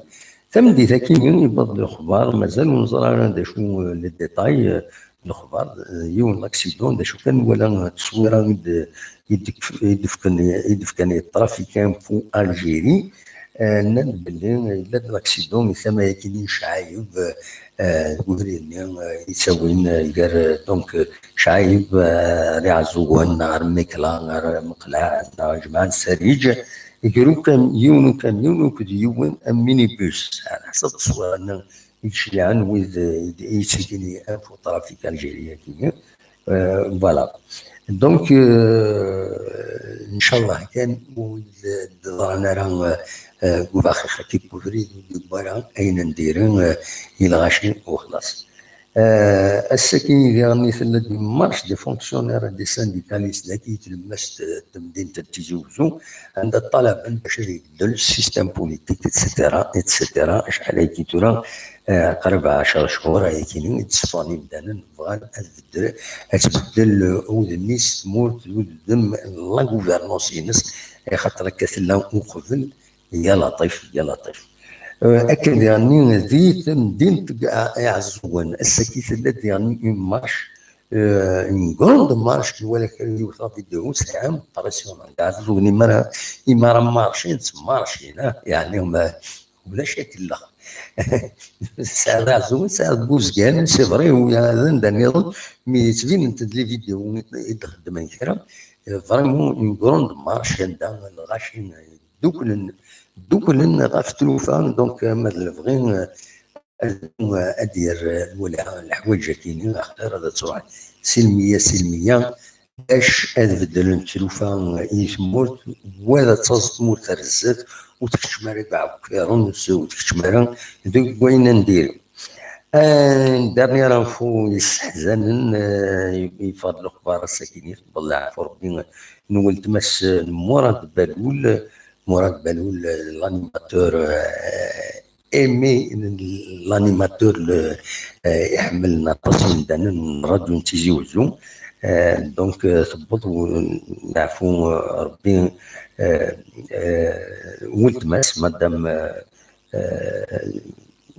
Tameddit-agi yewweḍ-d lexbar, mazal ur neẓri ara d acu, eh, le détail, eh, n lexbar, eh, yiwen n l'accident, d acu kan nwala, eh, tteswira i d-, i d-, i d-fkan, i d-fkan i Trafic Info Algérie, eh, nnan-d belli yella-d l'accident di tama-agi n Cɛayeb, eh, deg ubrid-nni, eh, yettawin, eh, gar, eh, donc, eh, Cɛayeb, eh, ar Iɛeẓẓugen, ar Mikla, ar Meqleɛ, ar Jmaɛ n Sariǧ, gar ukam-, yiwen ukamyun akked yiwen am minibus, ɛla ḥsab tteswira-nni i iceyyɛen wid, eh, i d-, i yettgin Info Trafic Algérie-agi. Euh, voilà. Donc, euh, ncallah kan ur d-ḍran ara, euh, deg ubaxix-agi n ubrid, ur d-yewwi ara ayen n diri, euh, i lɣaci u xlaṣ. Ass-agi diɣen tella-d une marche des fonctionnaires et des syndicalistes dagi tlemmast n temdint n Tizi Uzzu, anda ṭṭalaben bac ad ibeddel système politique, et cetera, et cetera. Acḥal ayagi tura, qrib ɛecra cchur ayagi i d-seffɣen imdanen bɣan ad beddel, ad tbeddel udem-is tmurt d udem n la gouvernance-ines, axaṭer akka tella uqbel. Ya laṭif, ya laṭif. Akken diɣenni di temdint n Iɛeẓẓugen, ass-agi tella diɣenni une marche, une grande marche, nwala kra yiwet la vidéo, sɛiɣ impression, ɛad ur ugnim ara, imi ara marchin, ttmarcin, yeɛni ulac akellex. Tesɛiḍ Iɛeẓẓugen, tesɛiḍ Buzgan, c'est vrai, d anda nniḍen, mi yettbinent-d les vidéos i d-xeddmen kra, vraiment une grande marche, anda lɣaci dduklen, dduklen ɣef tlufa, donc ma d lebɣi ad d-yerr lwelha leḥwayeǧ-agi-nni, axaṭer ad truḥ silmiya silmiya, bac ad beddlen tlufa i tmurt, wa ad taẓ tmurt ar zdat, ur tkeččem ara deg iɛebkiren, ur tkeččem ara deg wayen n diri. Une dernière info yesseḥzanen, yeffeɣ-d lexbar ass-agi-nni, tebbellaɛ ɣef Rebbi, n weltma-s n Murad Balul, Murad Balul, l'animateur, aimé, l'animateur iḥemmlen aṭas imdanen n ṛṛadyu n Tizi Uzzu. Donc tewweḍ, yeɛfu Rebbi, weltma-s, madame,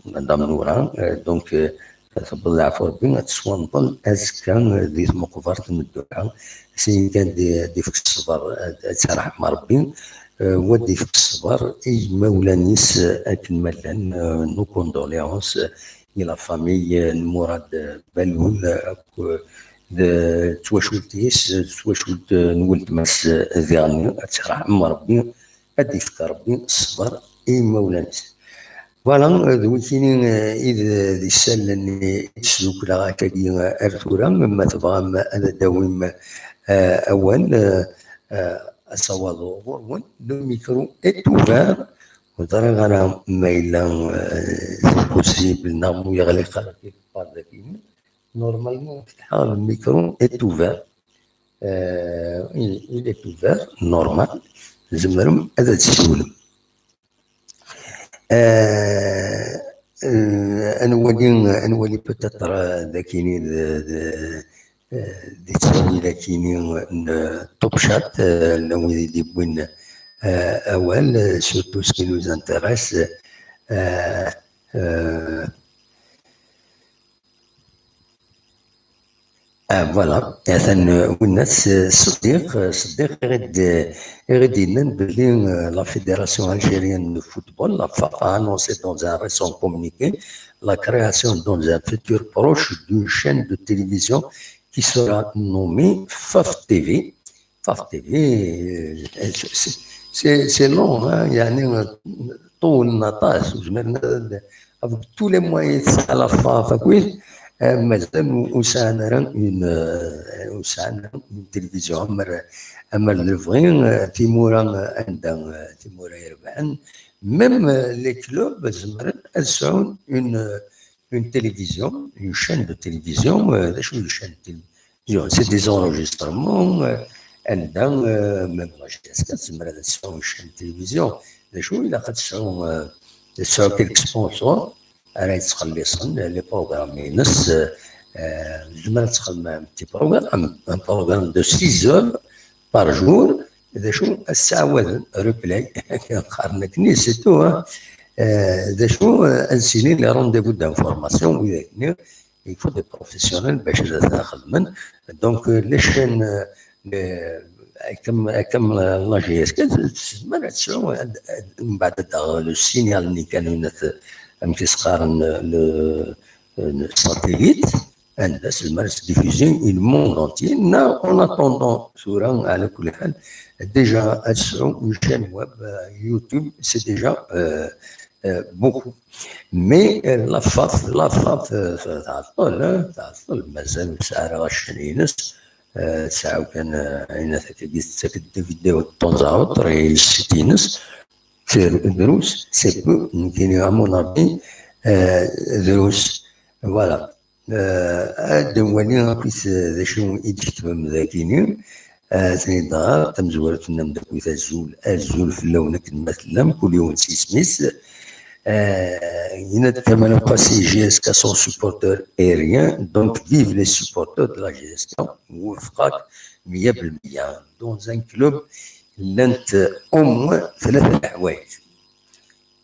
madame Noura, donc tewweḍ leɛfu Rebbi ad teswenḍel azekka di tmeqbert n dduḥa, sin kan d-ifk ṣṣber, ad tt-yerḥem Rebbi, wa d-ifk ṣṣber i yimawlan-is akken ma llan, nos condoléances i la famille n Murad Balul akk d twacult-is, d twacult n weltma-s diɣenni, ad tt-yerḥem Rebbi. Ad d-ifk Rebbi ṣṣber i yimawlan-is. Voilà, d wikini i d isallen i d-sdukleɣ akkagi ar tura. Ma tebɣam ad d-tawim awal, asawaḍ ɣur-wen, le micro est ouvert. Ur ẓriɣ ara ma yella c'est possible neɣ mu yeɣliq ara quelque part dagi. Normalement, le micro est ouvert. Il est ouvert, normal. Tzemrem ad d-tessiwlem. Ad nwali, ad nwali peut-être dagini di ttawil akini n Top Chat, llan wid i d-yewwin awal, surtout ce qui nous intéresse. Ah, voilà. Atan, euh, winna-t, euh, Seddiq, euh, Seddiq i ɣ-d-, i ɣ-d-yennan belli, euh, la Fédération Algérienne de Football, la FAF, a annoncé dans un récent communiqué la création dans un futur proche d'une chaîne de télévision qui sera nommée FAF T V. FAF T V, euh, c'est, c'est, c'est long, hein, yeɛni, euh, ṭulen aṭas, ur zmiren ara ad, avec tous les moyens tesɛa la FAF akkit, euh, mazal ur, ur sɛan ara une, euh, ur sɛan ara une télévision, amer, amer d lebɣi, euh, timura, euh, anda, euh, timura irebḥen, même, euh, les clubs zemren ad sɛun une, euh, une télévision, une chaîne de télévision, euh, d acu une chaîne de télévision, c'est des enregistrements, euh, anda, euh, même la G S K tezmer ad tesɛu une chaîne de télévision. D acu ilaq ad tesɛu, euh, ad tesɛu quelques sponsors ara yettxelliṣen les programmes-ines, euh, euh, tezmer ad txedmem un petit programme, un, un programme de six heures par jour, d acu ad sɛawaden replay, qqaren akken, c'est tout, hein. Euh, d acu, euh, ad sinin les rendez-vous d'information, widak-nni, il faut des professionnels bac ad xedmen. Donc, euh, les chaînes, euh, les, comme, comme la, la G S K, tezmer ad tesɛu, ad, ad, mbeɛd ad taɣ le signal-nni kan, amek i s-qqaren, le, euh, le satellite, anda tezmer ad diffuser le monde entier. Neɣ, en attendant, tura, ɛla kulli ḥal, déjà ad tesɛu une chaîne web, euh, YouTube, c'est déjà, euh, euh, beaucoup. Mais, euh, la FAF, la FAF, euh, tɛeṭṭel, hein, tɛeṭṭel, mazal ur tesɛi ara accan-ines, euh, tesɛa kan, euh, ayen akka i tettak-d des vidéos de temps à autre, et le site-ines, c'est drus, c'est peu, nekkini, à mon avis, euh, drus. Voilà. Eh, ad nwali akkit d acu i d-tketbem dagini. Eh, ad ten-id-nɣer, tamezwarut n ameddakel azul, azul fell-awen akken ma tellam, kul yiwen s yisem-is. Eh, yenna-d Kamal Abbasi, J S K sans supporters est rien, donc vive les supporters de la J S K, wufqeɣ-k meyya belmeyya. Dans un club, llant au moins tlata leḥwayeǧ.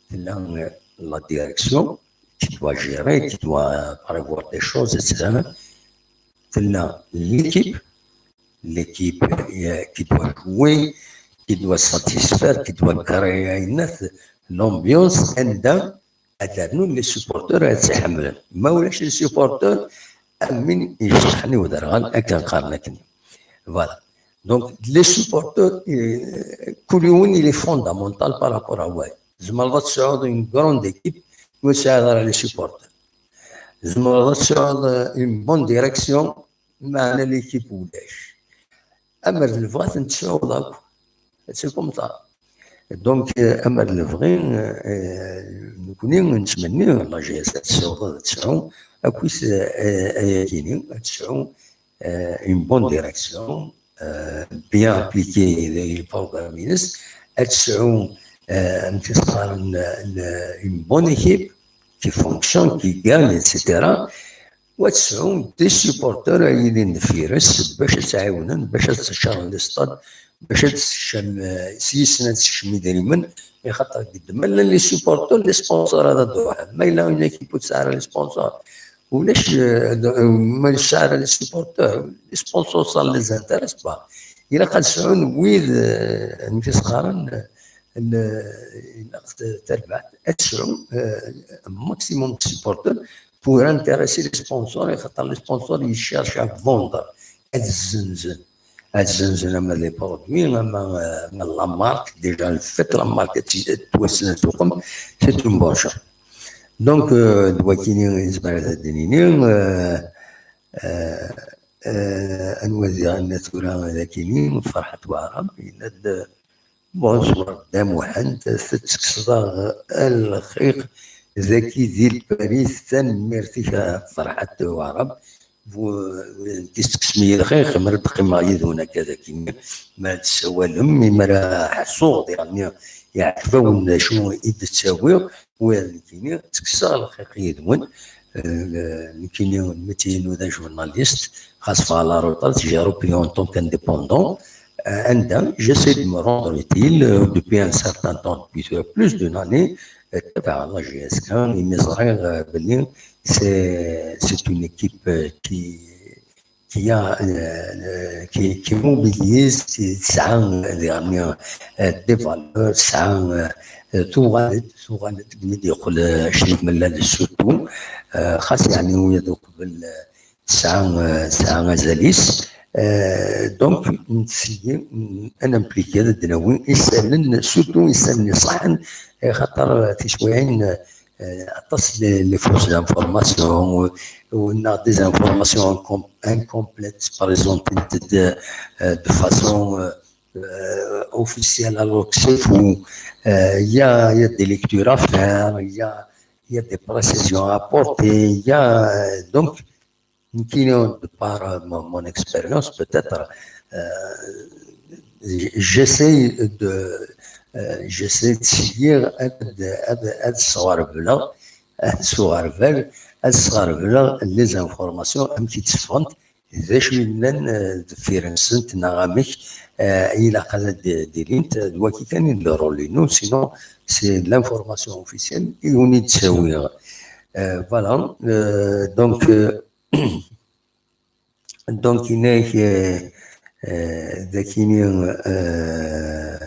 Tella, euh, la direction qui doit gérer, qui doit prévoir des choses, et cetera. Tella l'équipe, l'équipe, euh, qui doit jouer, qui doit satisfaire, qui doit créer une l'ambiance, anda ad rnun les supporters ad tt-iḥemmlen. Ma ulac les supporters, am win yecṭeḥen i uderɣal, akken qqaren akken. Voilà. Donc, les supporters, euh, kul yiwen, il est fondamental par rapport à wayeḍ. Tzemreḍ ad tesɛuḍ une grande équipe, ur tesɛiḍ ara les supporters. Tzemreḍ ad tesɛuḍ, euh, une bonne direction, meɛna l'équipe ulac. Amer d lebɣi ad ten-tesɛuḍ akk. C'est comme ça. Donc, euh, amer d lebɣi, euh, nekkni nettmenni la J S ad tesɛu, ad tesɛu akkit, euh, ayagini, ad tesɛu, euh, une bonne direction, euh, bien appliquer les programmes-ines, ad tesɛu, euh, amek i s-qqaren, une bonne équipe qui fonctionne, qui gagne, et cetera. Wa tesɛu des supporters ay yilin deffir-s bac ad tt-ɛiwnen, bac ad teččarem les stades, bac ad teččem, eh, s yis-sen ad teččem idrimen, i xaṭer gedmen les supporters, les sponsors ad d-ruḥen. Ma yella une équipe ur tesɛi ara les sponsors, ulac, eh, ma ur tesɛi ara les supporters, les sponsors, ça ne les intéresse pas. Ilaq ad sɛun wid, eh, amek i s-qqaren, eh, n-, ilaq t-, tarbaɛt, ad tesɛu, eh, maximum de supporters pour intéresser les sponsors, i xaṭer les sponsors, ils cherchent à vendre, ad zzenzen. Ad zzenzen ama les produits, ama, eh, ama la marque, déjà le fait la marque ad t-, ad twassen ad tuqem, c'est une bonne chose. Donc, eh, d wakini i nezmer ad d-nini, eh, eh, eh, anwa diɣen tura dakini, Ferḥat Waɛrab, yenna-d, bonsoir Dda Muḥend, tettekkseḍ-aɣ lxiq dagi di Lparis, tanemmirt-ik a Ferḥat Waɛrab, bu-, testekksem-iyi lxiq, mi ara d-qqimeɣ yid-wen akka dagi, mi ara d-tessawalem, mi ara ḥessuɣ diɣen yeɛjeb-awen d acu i d-ttawiɣ, wa d nekkini, ttekkseɣ lxiq yid-wen. Euh, nekkini, le métier-inu d ajournaliste, xas ffɣeɣ la retraite, j'ai repris en tant qu'indépendant. Euh, anda, j'essaie de me rendre utile, euh, depuis un certain temps, depuis, euh, plus d'une année, euh, ttabaɛeɣ la J S K, imi ẓriɣ, euh, belli c'est, c'est une équipe, euh, qui, qui a, euh, euh, qui, qui mobilise, qui, tesɛa, euh, des, euh, des valeurs, tesɛa, euh, euh, tuɣal-d, tuɣal-d, mi d-yeqqel, euh, Crif Mellal surtout, euh, xas yeɛni wiyaḍ uqbel, euh, tesɛa, euh, tesɛa azal-is. Euh, donc, netteg, mm, ad nempliki, ad d-nawi isallen, surtout isallen iṣeḥḥen, axaṭer, euh, tiswiɛin, euh, aṭas les, les fausses informations, euh, ou on a des informations incom-, incomplètes, par exemple, de, de, euh, de façon, euh, euh, officielle, alors que c'est faux. Euh, Il y a, il y a des lectures à faire, il y a, il y a des précisions à apporter, il y a, euh, donc, nekkini, de par, euh, mon, mon expérience, peut-être, euh, j'essaie de, euh, j'essaie de seguir ad, ad, ad sɣerbleɣ, ad sɣerbleɣ, ad sɣerbleɣ les informations amek i d-ffɣent, d acu yellan, euh, deffir-nsent, neɣ amek, euh, ilaq ad d-, d-ilint, d wagi kan i d le rôle-inu, sinon c'est l'information officielle i wen-id-ttawiɣ. Euh, voilà, euh, donc, euh, donc, yenna-ak, euh, euh, dakini, euh,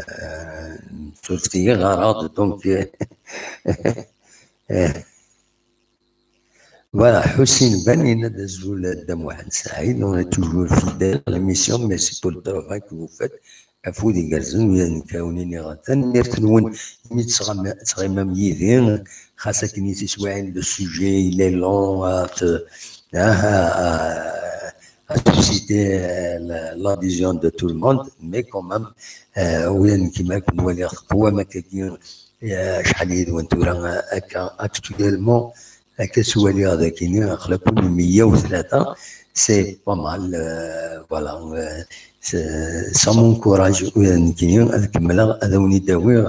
surfet-iyi ɣer-, donc, euh, euh, voilà, Ḥusin Ben yenna-d azul a Dda Muḥend Saɛid, on est toujours fidèle à l'émission, merci pour le travail que vous faites. Afud igerrzen, ula d nekk ad wen-iniɣ tanemmirt-nwen imi tettɣam-, tettɣimam yid-i, xas akken i tiswiɛin, le sujet il est long, à te-, à, à, à susciter, euh, la, l'adhésion de tout le monde, mais quand même, euh, ula d nekk mi ara ken-waliɣ teqwam akkagi, euh, acḥal yid-wen tura, euh, akka, actuellement, Akka ttwaliɣ dagini, aql-aken meyya u tlata, c'est pas mal, euh, voilà, euh, c'est, ça m'encourage, euh, nekkini ad kemmleɣ, ad awen-id-awiɣ,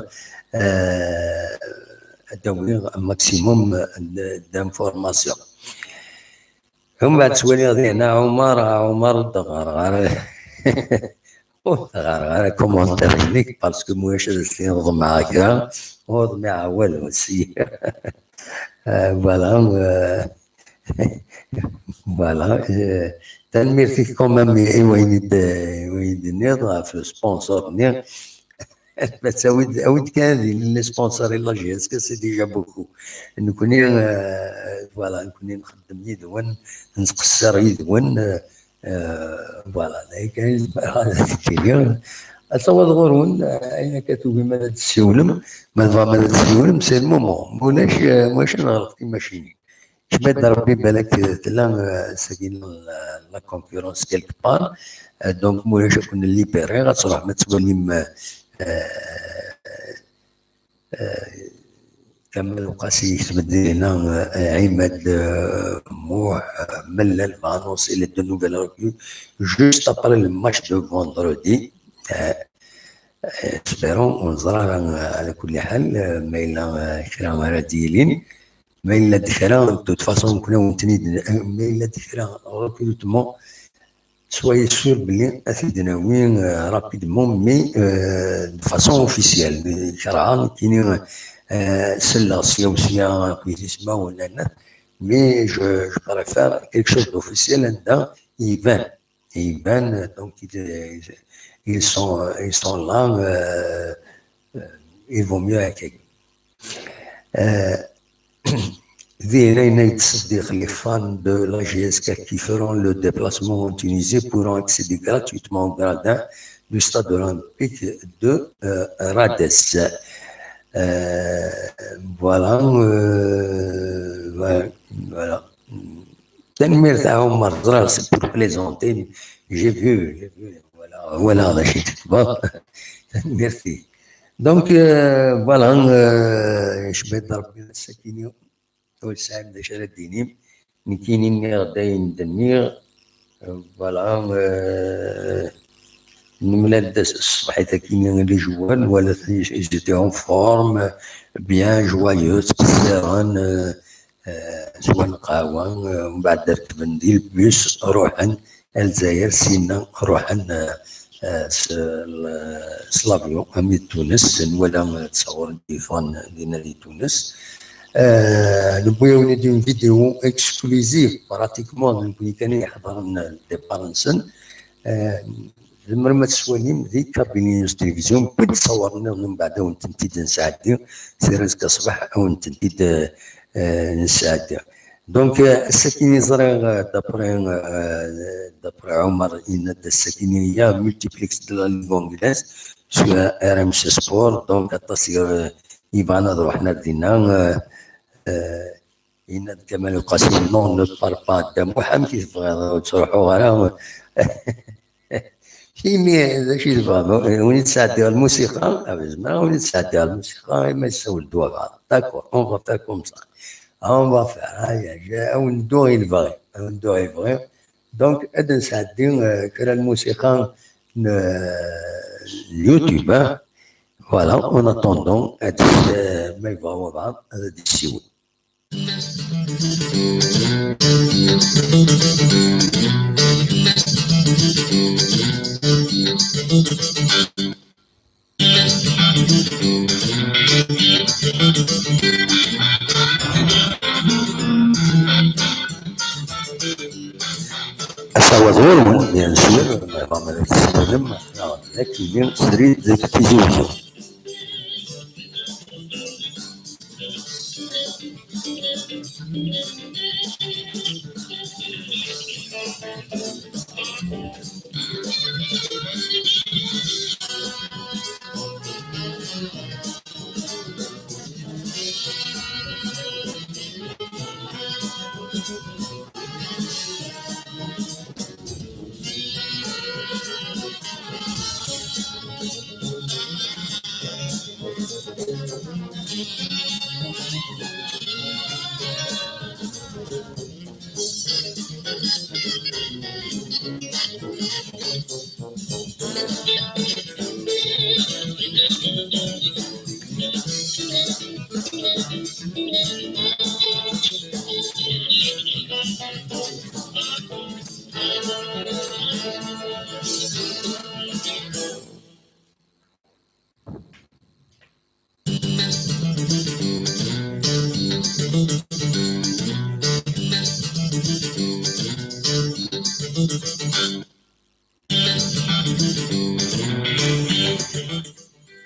euh, ad awiɣ un maximum d-, d'informations. Mbeɛd ttwaliɣ dinna Ɛumar, Ɛumar ur d-ɣɣareɣ ara. Ur ɣɣareɣ ara commentaire-inek, parce que mulac ad as-tiniḍ ḍemɛeɣ kra, ur ḍmiɛeɣ walu, si. Euh, voilà, euh, voilà, euh, tanemmirt-ik quand même i wayen i d-, i wayen i d-tenniḍ ɣef sponsor-nni. Bas awi-d, awi-d kan ad ilin les sponsors i la J S K, c'est déjà beaucoup. Nekkni, euh, voilà, nekkni nxeddem yid-wen, nettqeṣṣir yid-wen, euh, euh, voilà, d aya kan i zemreɣ ad ak-iniɣ. Ad taweḍ ɣur-wen, euh, ayen akka tugim ad d-tessiwlem, ma tebɣam ad d-tessiwlem, c'est le moment. Ma ulac, euh, ma ulac ad nɣelqet timacinin. Kma d Rebbi, balak, euh, tella, euh, sagi la, la concurrence quelque part. Euh, donc, ma ulac ad ken-libérer, ad truḥem ad twalim, euh, euh, Kamal Uqasi yekteb-d dinna, euh, Ɛimad, euh, Muḥ, euh, Mellal va annoncer les deux nouvelles recrues juste après le match de vendredi. Euh, euh, espérons, ur neẓri ara, euh, ala kulli ḥal, euh, ma yella, euh, kra ara d-yilin. Ma yella-d kra, de toute façon, nekkni ad wen-ten-id-, ma yella-d kra recrutement, soyez sûr belli ad t-id-nawi, euh, rapidement, mais, euh, de façon officielle. Kerheɣ nekkini, euh, selleɣ sya u sya akked yismawen, mais je, je préfère quelque chose d'officiel anda iban, iban, donc ils, ils sont, ils sont là, euh, euh, il vaut mieux accueillir. Euh, Di yenna-d Seddiq, les fans de la J S K qui feront le déplacement en Tunisie pourront accéder gratuitement au gradin du stade olympique de, euh, Radès. Euh, voilà, euh, ouais, voilà. Tanemmirt a Ɛumar, ẓriɣ, c'est pour plaisanter, j'ai vu, j'ai vu, voilà, voilà, d acu i d-tekba. Tanemmirt-ik. Donc, euh, voilà, euh, icebba-d Rebbi ass-akini. Ur tesɛim d acu ara d-tinim. Nekkini nniɣ-d ayen d-nniɣ. Voilà, euh, nemlal-d ṣṣbeḥ-agi les joueurs, nwala ils étaient en forme, bien, joyeux, ttqeṣṣiren, euh, euh, swan lqahwa, euh, mbeɛd rekben di lbus, ruḥen. Ar Lezzayer, syenna ruḥen, eh, eh, s, l-, s l'avion armi d Tunes, nwala, eh, ttṣawuren-d, yeffɣen dinna di Tunes. Eh, newwi-awen-id une vidéo exclusive, pratiquement, d nekkni kan i iḥeḍren, eh, le départ-nsen. Eh, tzemrem ad tt-twalim di Kabylie News Télévision, wwin-d ṣṣawuren nniḍen, mbeɛd ad wen-tent-id-nesɛeddi, si azekka ṣṣbeḥ ad wen-tent-id, eh, eh, nesɛeddi. Donc, euh, ass-akini ẓriɣ, euh, d'après, euh, d'après Ɛumar, yenna-d ass-akini il y a multiplex de la Ligue anglaise sur R M C Sport, donc aṭas i, euh, yebɣan ad ruḥen ar dinna, euh, euh, yenna-d Kamal Uqasi, non, ne pars pas, Dda Muḥ, amek i tebɣiḍ ur ttruḥuɣ ara? Imi, d acu i tebɣam? Win i d-sɛeddiɣ lmusiqa, ah, zemreɣ, win i d-sɛeddiɣ lmusiqa, ima yessawel-d wabeɛḍ. D'accord, on va faire comme ça. On va faire, aya, je, ad wen-dduɣ i lebɣi, ad wen-dduɣ i lebɣi. Donc, ad d-nesɛeddi, euh, kra n lmusiqa n, euh, YouTube, hein. Voilà, en attendant, ad, euh, ma yebɣa wabeɛḍ, ad d-yessiwel. Asawaḍ ɣur-wen, bien sûr, ma yebɣam ad tesfeḍem, neɣ d akini srid deg Tizi Wezzu.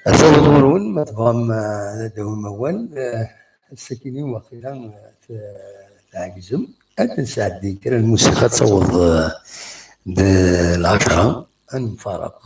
Ata ɣur-wen, ma tebɣam, eh, ad d-tawim awal, eh, ass-akini waqila, eh, t-, tɛegzem. Ad nesɛeddi kra n lmusiqa ad taweḍ, eh, d lɛecṛa, ad nemfaraq.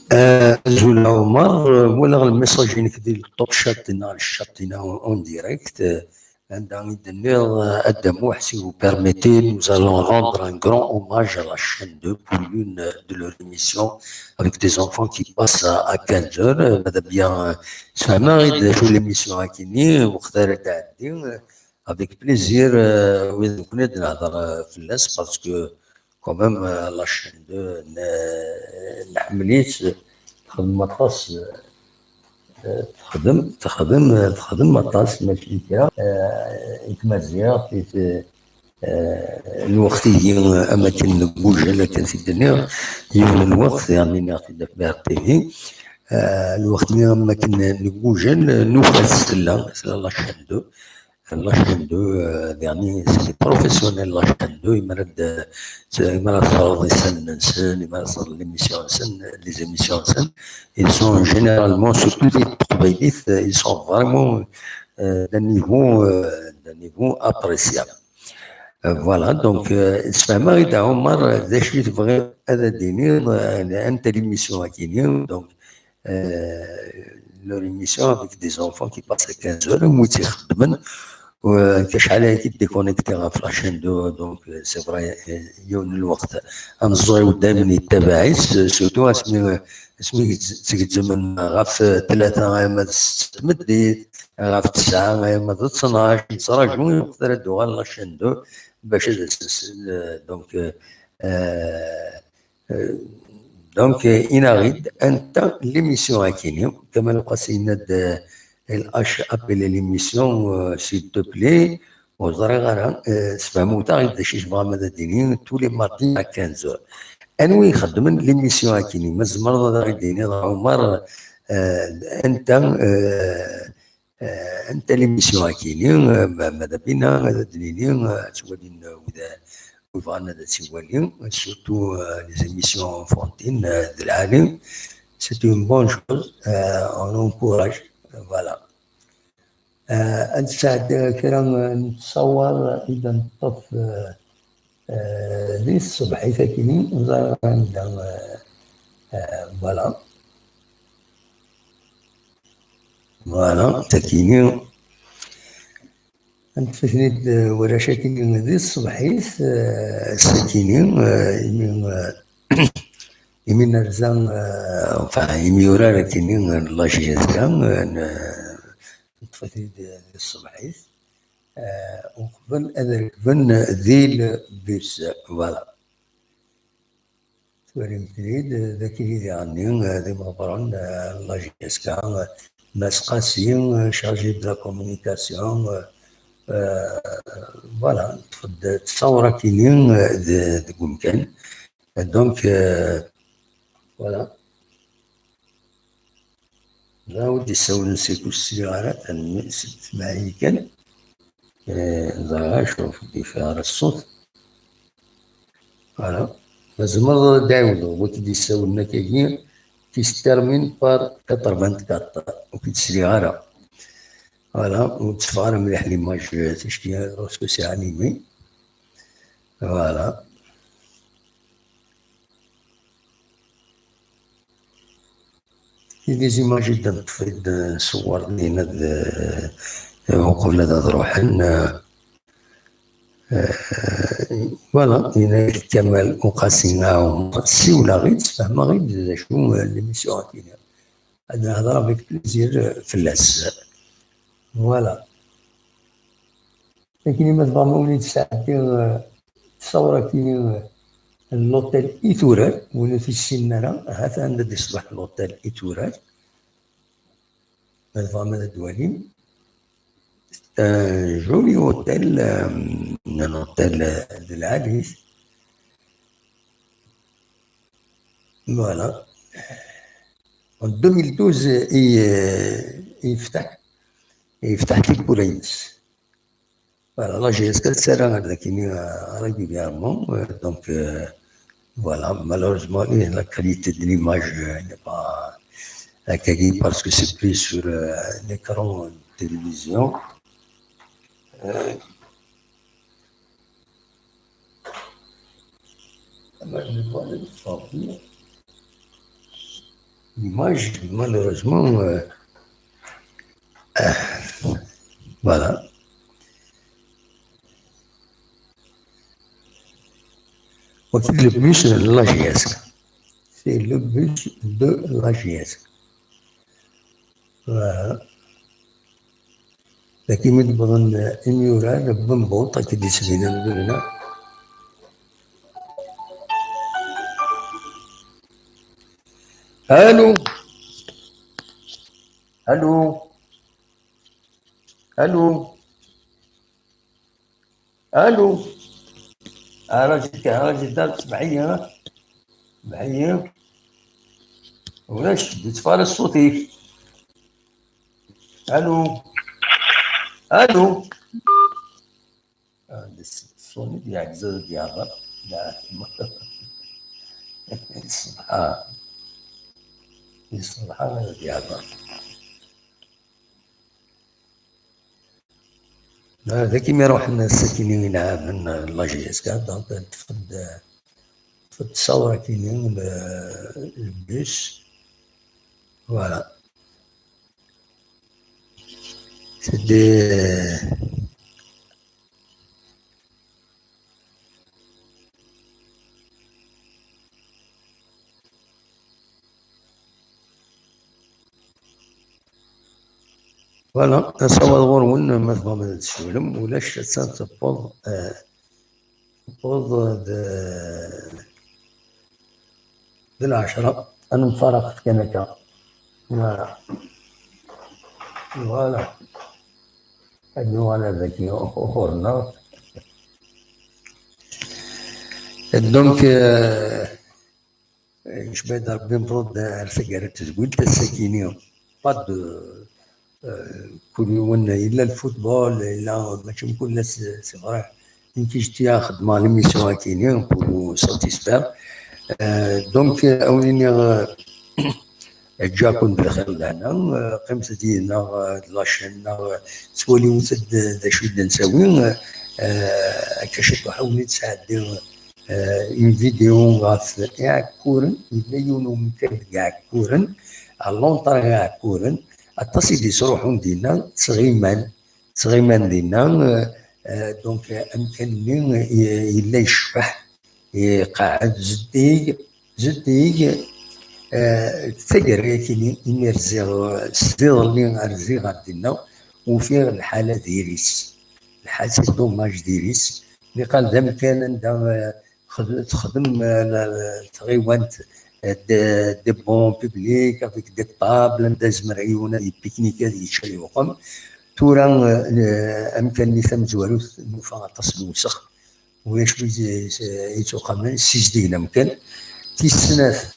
Ah, azul a Ɛumer, ah, walaɣ lmessage-inek di top chat neɣ le chat-ina en direct, ah, anda i d-tenniḍ, ah, a Dda Muḥ, si vous permettez, nous allons rendre un grand hommage à la chaîne deux pour l'une de leurs émissions avec des enfants qui passent à, à quinze heures. Ah, Madame bien, ah, sfehmeɣ-d d acu l'émission-agi-nni, waqt ara d-tɛeddi, ah, avec plaisir, ah, wid nekkni ad nehder, ah, fell-as, parce que quand même, euh, la chaîne deux, n-, nḥemmel-itt, txeddem aṭas, euh, txeddem, txeddem, txeddem aṭas, mačči kra, euh, i tmaziɣt, i t-, euh, lweqt-igi, am akken deg wujal, akken t-id-nniɣ, yiwen n lweqt, yerna nniɣ-t-id ɣef B R T V, Ah, lweqt-nni am wakken neggujel, nufa-tt tella, tella la chaîne deux. La chaîne deux, euh, dernier, c'est des professionnels, la chaîne deux, imi ara d-, imi ara tferḍ isallen-nsen, imi ara tferḍ l'émission-nsen, les émissions-nsen, ils sont généralement, surtout di teqbaylit, ils sont vraiment, euh, d'un niveau, euh, d'un niveau appréciable. Euh, voilà, donc, euh, sfehmeɣ-d a Ɛumar d acu i tebɣiḍ ad d-tiniḍ, euh, anta l'émission-agi-nni, donc, euh, leur émission avec des enfants qui passent à quinze heures, am wi tt-ixeddmen, euh, acḥal aya i déconnecté ɣef la chaîne deux, donc, euh, c'est vrai, euh, yiwen n lweqt, ameẓẓuɣ-iw daymen yettabaɛ-itt, surtout asmi, asmi tgezzmen ɣef tlata arma d setta n tmeddit, ɣef tesɛa arma d ttnac, yettraǧu lweqt ara d-tuɣal la chaîne deux, bac ad as-, euh, donc, euh, euh, euh, donc, euh, yenna-ɣ-d anta l'émission-agi-nni, Kamal Qasi yenna-d, euh, lâche appeler l'émission, euh, s'il te plaît, ur ẓriɣ ara, euh, sfehmut-aɣ-d d acu i tebɣam ad d-tini, tous les matins à quinze heures. Anwa i ixeddmen l'émission-agi-nni? Ma tzemreḍ ad aɣ-d-tiniḍ a Ɛumar, euh, anta, euh, euh, anta l'émission-agi-nni, euh, ma, ma d abina, ad d-nini, euh, ad tt-walin, euh, wid, wid bɣan ad tt-iwali, surtout, euh, les émissions enfantines, euh, d lɛali. C'est une bonne chose, euh, on encourage, euh, voilà. Euh, ad nesɛeddi kra n ttṣawar i d-neṭṭef, euh, euh, di tṣebḥit akkin, ur ẓriɣ anda, euh, euh, voilà. Voilà, takini. Neṭṭef-iten-id, euh, warrac akkin di tṣebḥit, euh, sakini, euh, imi, euh, imi nerza, euh, enfin, imi urar akkin, euh, la J S K, euh, n-, neṭṭef-iten-id di tṣebḥit, euh, uqbel ad rekben di lbus, voilà. Twalim-ten-id, d akid i d-iɣenni, d imeḍbren, la J S K, Mass Qasi, chargé de la communication, euh, voilà, neṭṭef-d ttṣawra-kini, euh, d-, deg umkan. Donc, euh, voilà. Ẓriɣ ur d-issawlen seg ur sliɣ ara, tanemmirt, s tmaɛi kan. Eh, ẓriɣ acu ur d-yufiɣ ara ṣṣut. Voilà. Ma tzemreḍ ad d-ɛiwdeḍ, wi k-d-issawlen akkagi, qui se termine par quatre-vingt-quatre. Ur k-id-sliɣ ara. Voilà, ur tteffeɣ ara mliḥ l'image, ticki, lorsque c'est animé. Voilà. I des images i d-neṭṭef, i d-nṣewwer dinna d, eh, uqbel ad, ad ruḥen, eh, eh, voilà, yenna-yak Kamal Uqasi, siwleɣ-id, sfehmeɣ-id d acu, eh, l'émission-agi. Ad nehder avec plaisir, eh, fell-as. Voilà. Akken ma tebɣam, win i d-sɛeddi, eh, ttṣawra-kini, eh, n l'hôtel Iturar, win ur t-issinen ara, ahat anda d-iṣbeḥ l'hôtel Iturar. Ma tebɣam ad d-walim. C'est un joli hôtel, euh, un hôtel, euh, de la Alice. Voilà. En deux mille douze, i, euh, yefteḥ, yefteḥ tiwwura-ines. Voilà, la J S K tettarra ar dakini, euh, régulièrement. Euh, donc, euh, voilà, malheureusement, eh, la qualité de l'image, euh, n'est pas accueillie parce que c'est pris sur, euh, un écran de télévision. Euh, L'image, malheureusement, euh, euh, voilà. Ok, le bus de la J S K. C'est le bus de la J S K. Voilà. Dagi mi d-wwḍen imyura n Bembuṭ, akka d-isbinen dinna. Allô? Allô? Allô? Allô? Ah, راجل، راجل دار، سمعية، سمعية. Ulac, yettfaṛas ṣṣut-ik. Alu? Alu? Ah, d ṣṣuni d-yeɛǧez ad d-yehḍer. Subḥan. Subḥan ad d-yehḍer. Ah, d akken mi ruḥen sakkin i ileɛben la J S K, donc ṭṭfen-d, ṭṭfen-d ṣṣawra akkin le, le bus. Voilà. C'est des, Voilà, asawaḍ ɣur-wen, ma tebɣam ad tcewlem, ulac, atta tewweḍ, eh, tewweḍ d, d lɛecṛa, ad nemfaraq kan akka. Voilà. Voilà. Ad nuɣal ar dagi ɣur-neɣ. Donc, euh, Icba-d Rebbi, newweḍ-d ar taggara n tedwilt, ass-agi-ni, pas de, euh, kul yiwen, yella lfutbol, yella, mačči mkul ass, c'est vrai. Nekk, j'étais à xeddmeɣ l'émission-agi-ni, pour vous satisfaire. Euh, donc, euh, a wen-iniɣ, euh, ǧǧiɣ-ken-d bxir lehna, euh, qqimet-d yid-neɣ, euh, d la chaîne-nneɣ, euh, ttwaliwet-d d acu i d-nettawi, euh, akka ciṭuḥ a wen-id-sɛeddiɣ euh, une vidéo ɣef Iɛekkuren. Yella yiwen umkan deg Iɛekkuren, à l'entrée Iɛekkuren, aṭas i d-yettruḥun dinna, ttɣiman, ttɣiman dinna, euh, euh, donc, euh, amkan-nni, euh, yella yecbeḥ, iqeɛɛed zeddig, zeddig, euh, taggara-agi-ni, imi rziɣ, euh, sdiḍelli rziɣ ɣer dinna, ufiɣ lḥala diri-s. Lḥal, c'est dommage diri-s. Niqal d amkan anda, euh, xed-, texdem, euh, la, la, tɣiwant, euh, de, des bancs publics avec des tables, anda yezmer yiwen ad yepiknik, ad yečč, ad yewqem. Tura, euh, amkan-nni tamezwarut, nufa aṭas n lewsex. Ulac wi z-, z-, yettuqamen, ssizdigen amkan. Tis snat,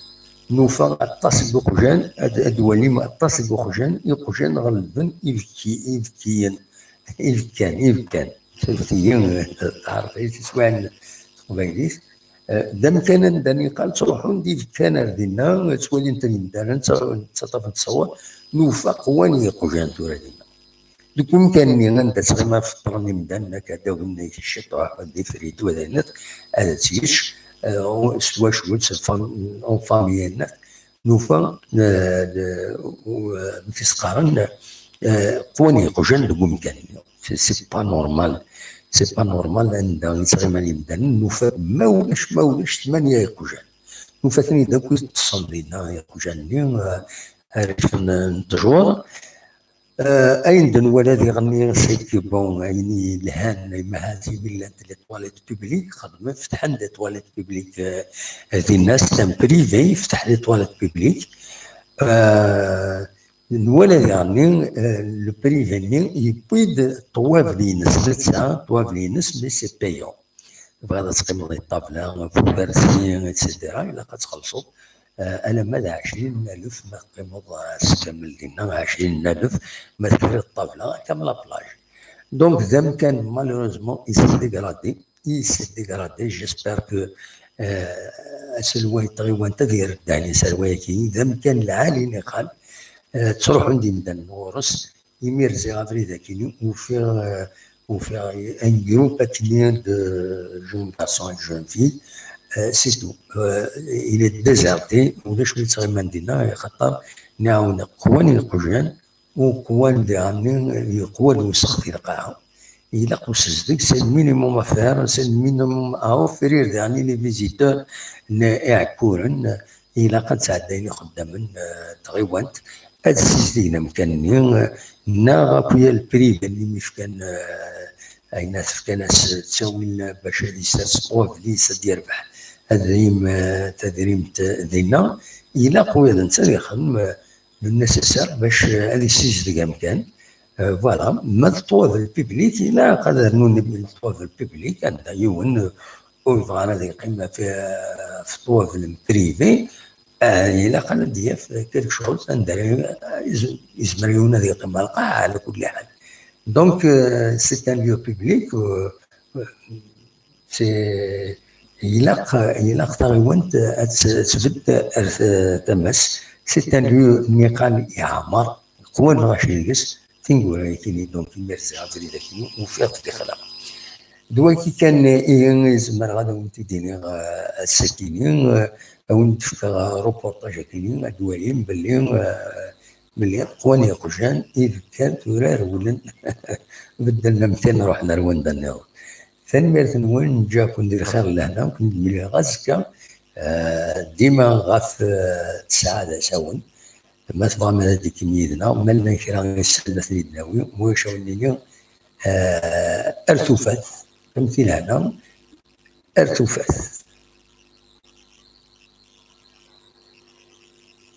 nufa aṭas n yiqjan, ad, ad walim aṭas n yiqjan, iqjan ɣelben ibekki-, ibekkiyen, ibekkan, ibekkan. Tagi, eh, taɛrabt i teswiɛin teqbaylit. Eh, d amkan anda niqal ttruḥun-d ibekkan ar dinna, ttwalin-ten yimdanen, tta-, ttaṭṭafen ttṣawat, nufa qwan yiqjan tura dinna. Deg umkan-nni anda ttɣima feṭṭren imdanen akka, ad d-awen ciṭuḥ, d ifrid, d wayen, ad tt-yečč, eh, s twacult, s fam-, en famille, nufa, eh, le-, u-, amek i s-qqaren, eh, qwan yiqjan deg umkan-nni. C'est, c'est pas normal. C'est pas normal anda i ttɣiman yimdanen, nufa ma ulac, ma ulac tmanya yiqjan. Nufa-ten-id akk i ṭṭsen dinna yiqjan-nni, eh, arrac n, n ṭṭjur. Eh, ayen d-nwala diɣen, c'est que, bon, ayen yelhan, imahat imi llant les toilettes publiques, xedmen, fetḥen des toilettes publiques, eh, dinna, c'est un privé, yefteḥ les toilettes publiques. Eh, nwala diɣen, eh, le privé-nni yewwi-d ṭṭwabel-ines, netta, ṭṭwabel-ines, mais c'est payant. Tebɣiḍ ad teqqimeḍ di ṭṭabla, f uberti, et cetera, ilaq ad txellṣeḍ, eh, alamma d ɛecrin n alef ma teqqimeḍ ass kamel dinna, ɛecrin n alef ma tekriḍ ṭṭabla, akka am la plage. Donc, d amkan, malheureusement, il s'est dégradé, il s'est dégradé, j'espère que, eh, aselway n tɣiwant ad yerr ddehn-is ar wayagi, d amkan lɛali niqal, eh, ttruḥun-d imdanen ɣur-s, Imi rziɣ abrid akkin-i, ufiɣ, eh, ufiɣ un groupe akkin-i de jeunes garçons et jeunes filles, eh, c'est tout. Eh, il est déserté, ulac wi yettɣiman dinna, axaṭer nɛawen qwan yiqjan, u qwan diɣen yeqwa lewsex di lqaɛa. Ilaq usezdeg, c'est le minimum à faire, c'est le minimum à offrir diɣen i les visiteurs n Iɛekkuren. Ilaq ad sɛeddayen ixeddamen, eh, n tɣiwant, ad ssizdigen amkan-nni, eh, neɣ akk ya le privé-nni mi fkan, eh, ayen ad fkan-as ttawil bac ad isers ṭṭwabel-is, ad yerbeḥ adrim, eh, tadrimt dinna. Ilaq ula d netta ad ixdem, eh, le nécessaire bac, eh, ad issizdeg amkan. Eh, voilà, ma d ṭṭwabel public, ilaq ad rnun ṭṭwabel public, anda yiwen, eh, ur yebɣa ara ad yeqqim ɣef, ɣef ṭṭwabel n privé, Ah, ilaq ad d-yaf quelque chose anda ara, ah, yez-, yezmer yiwen ad yeqqim ɣer lqaɛa, ɛla kulli ḥal. Donc, euh, c'est un lieu public, euh, c'est, ilaq, ilaq taɣiwant ad t-, tbedd ar t-, tama-s. C'est un lieu niqal yeɛmer, qwan lɣaci deg-s, tineggura-yakini, donc, imir ziɣ abrid-akini ufiɣ-t dixla. D wagi kan ihi i zemreɣ ad awen-t-id-iniɣ, eh, ass-akini, eh, ad awen-d-fkeɣ reportage-akini, ad d-twalim belli, eh, belli qwan yeqjan, ibekkan tura rewlen, beddlen amkan, ruḥen ar wanda nniḍen. Tanemmirt-nwen, neǧǧa-ken di lxir d lehna, ken-id-mlileɣ azekka, eh, dima ɣef, eh, tesɛa d asawen. Ma tebɣam ad d-tekim yid-neɣ, ma llan kra isal ad ten-id-nawi, ma ulac ad wen-nini, eh, ar tufat, am ti lehna, ar tufat.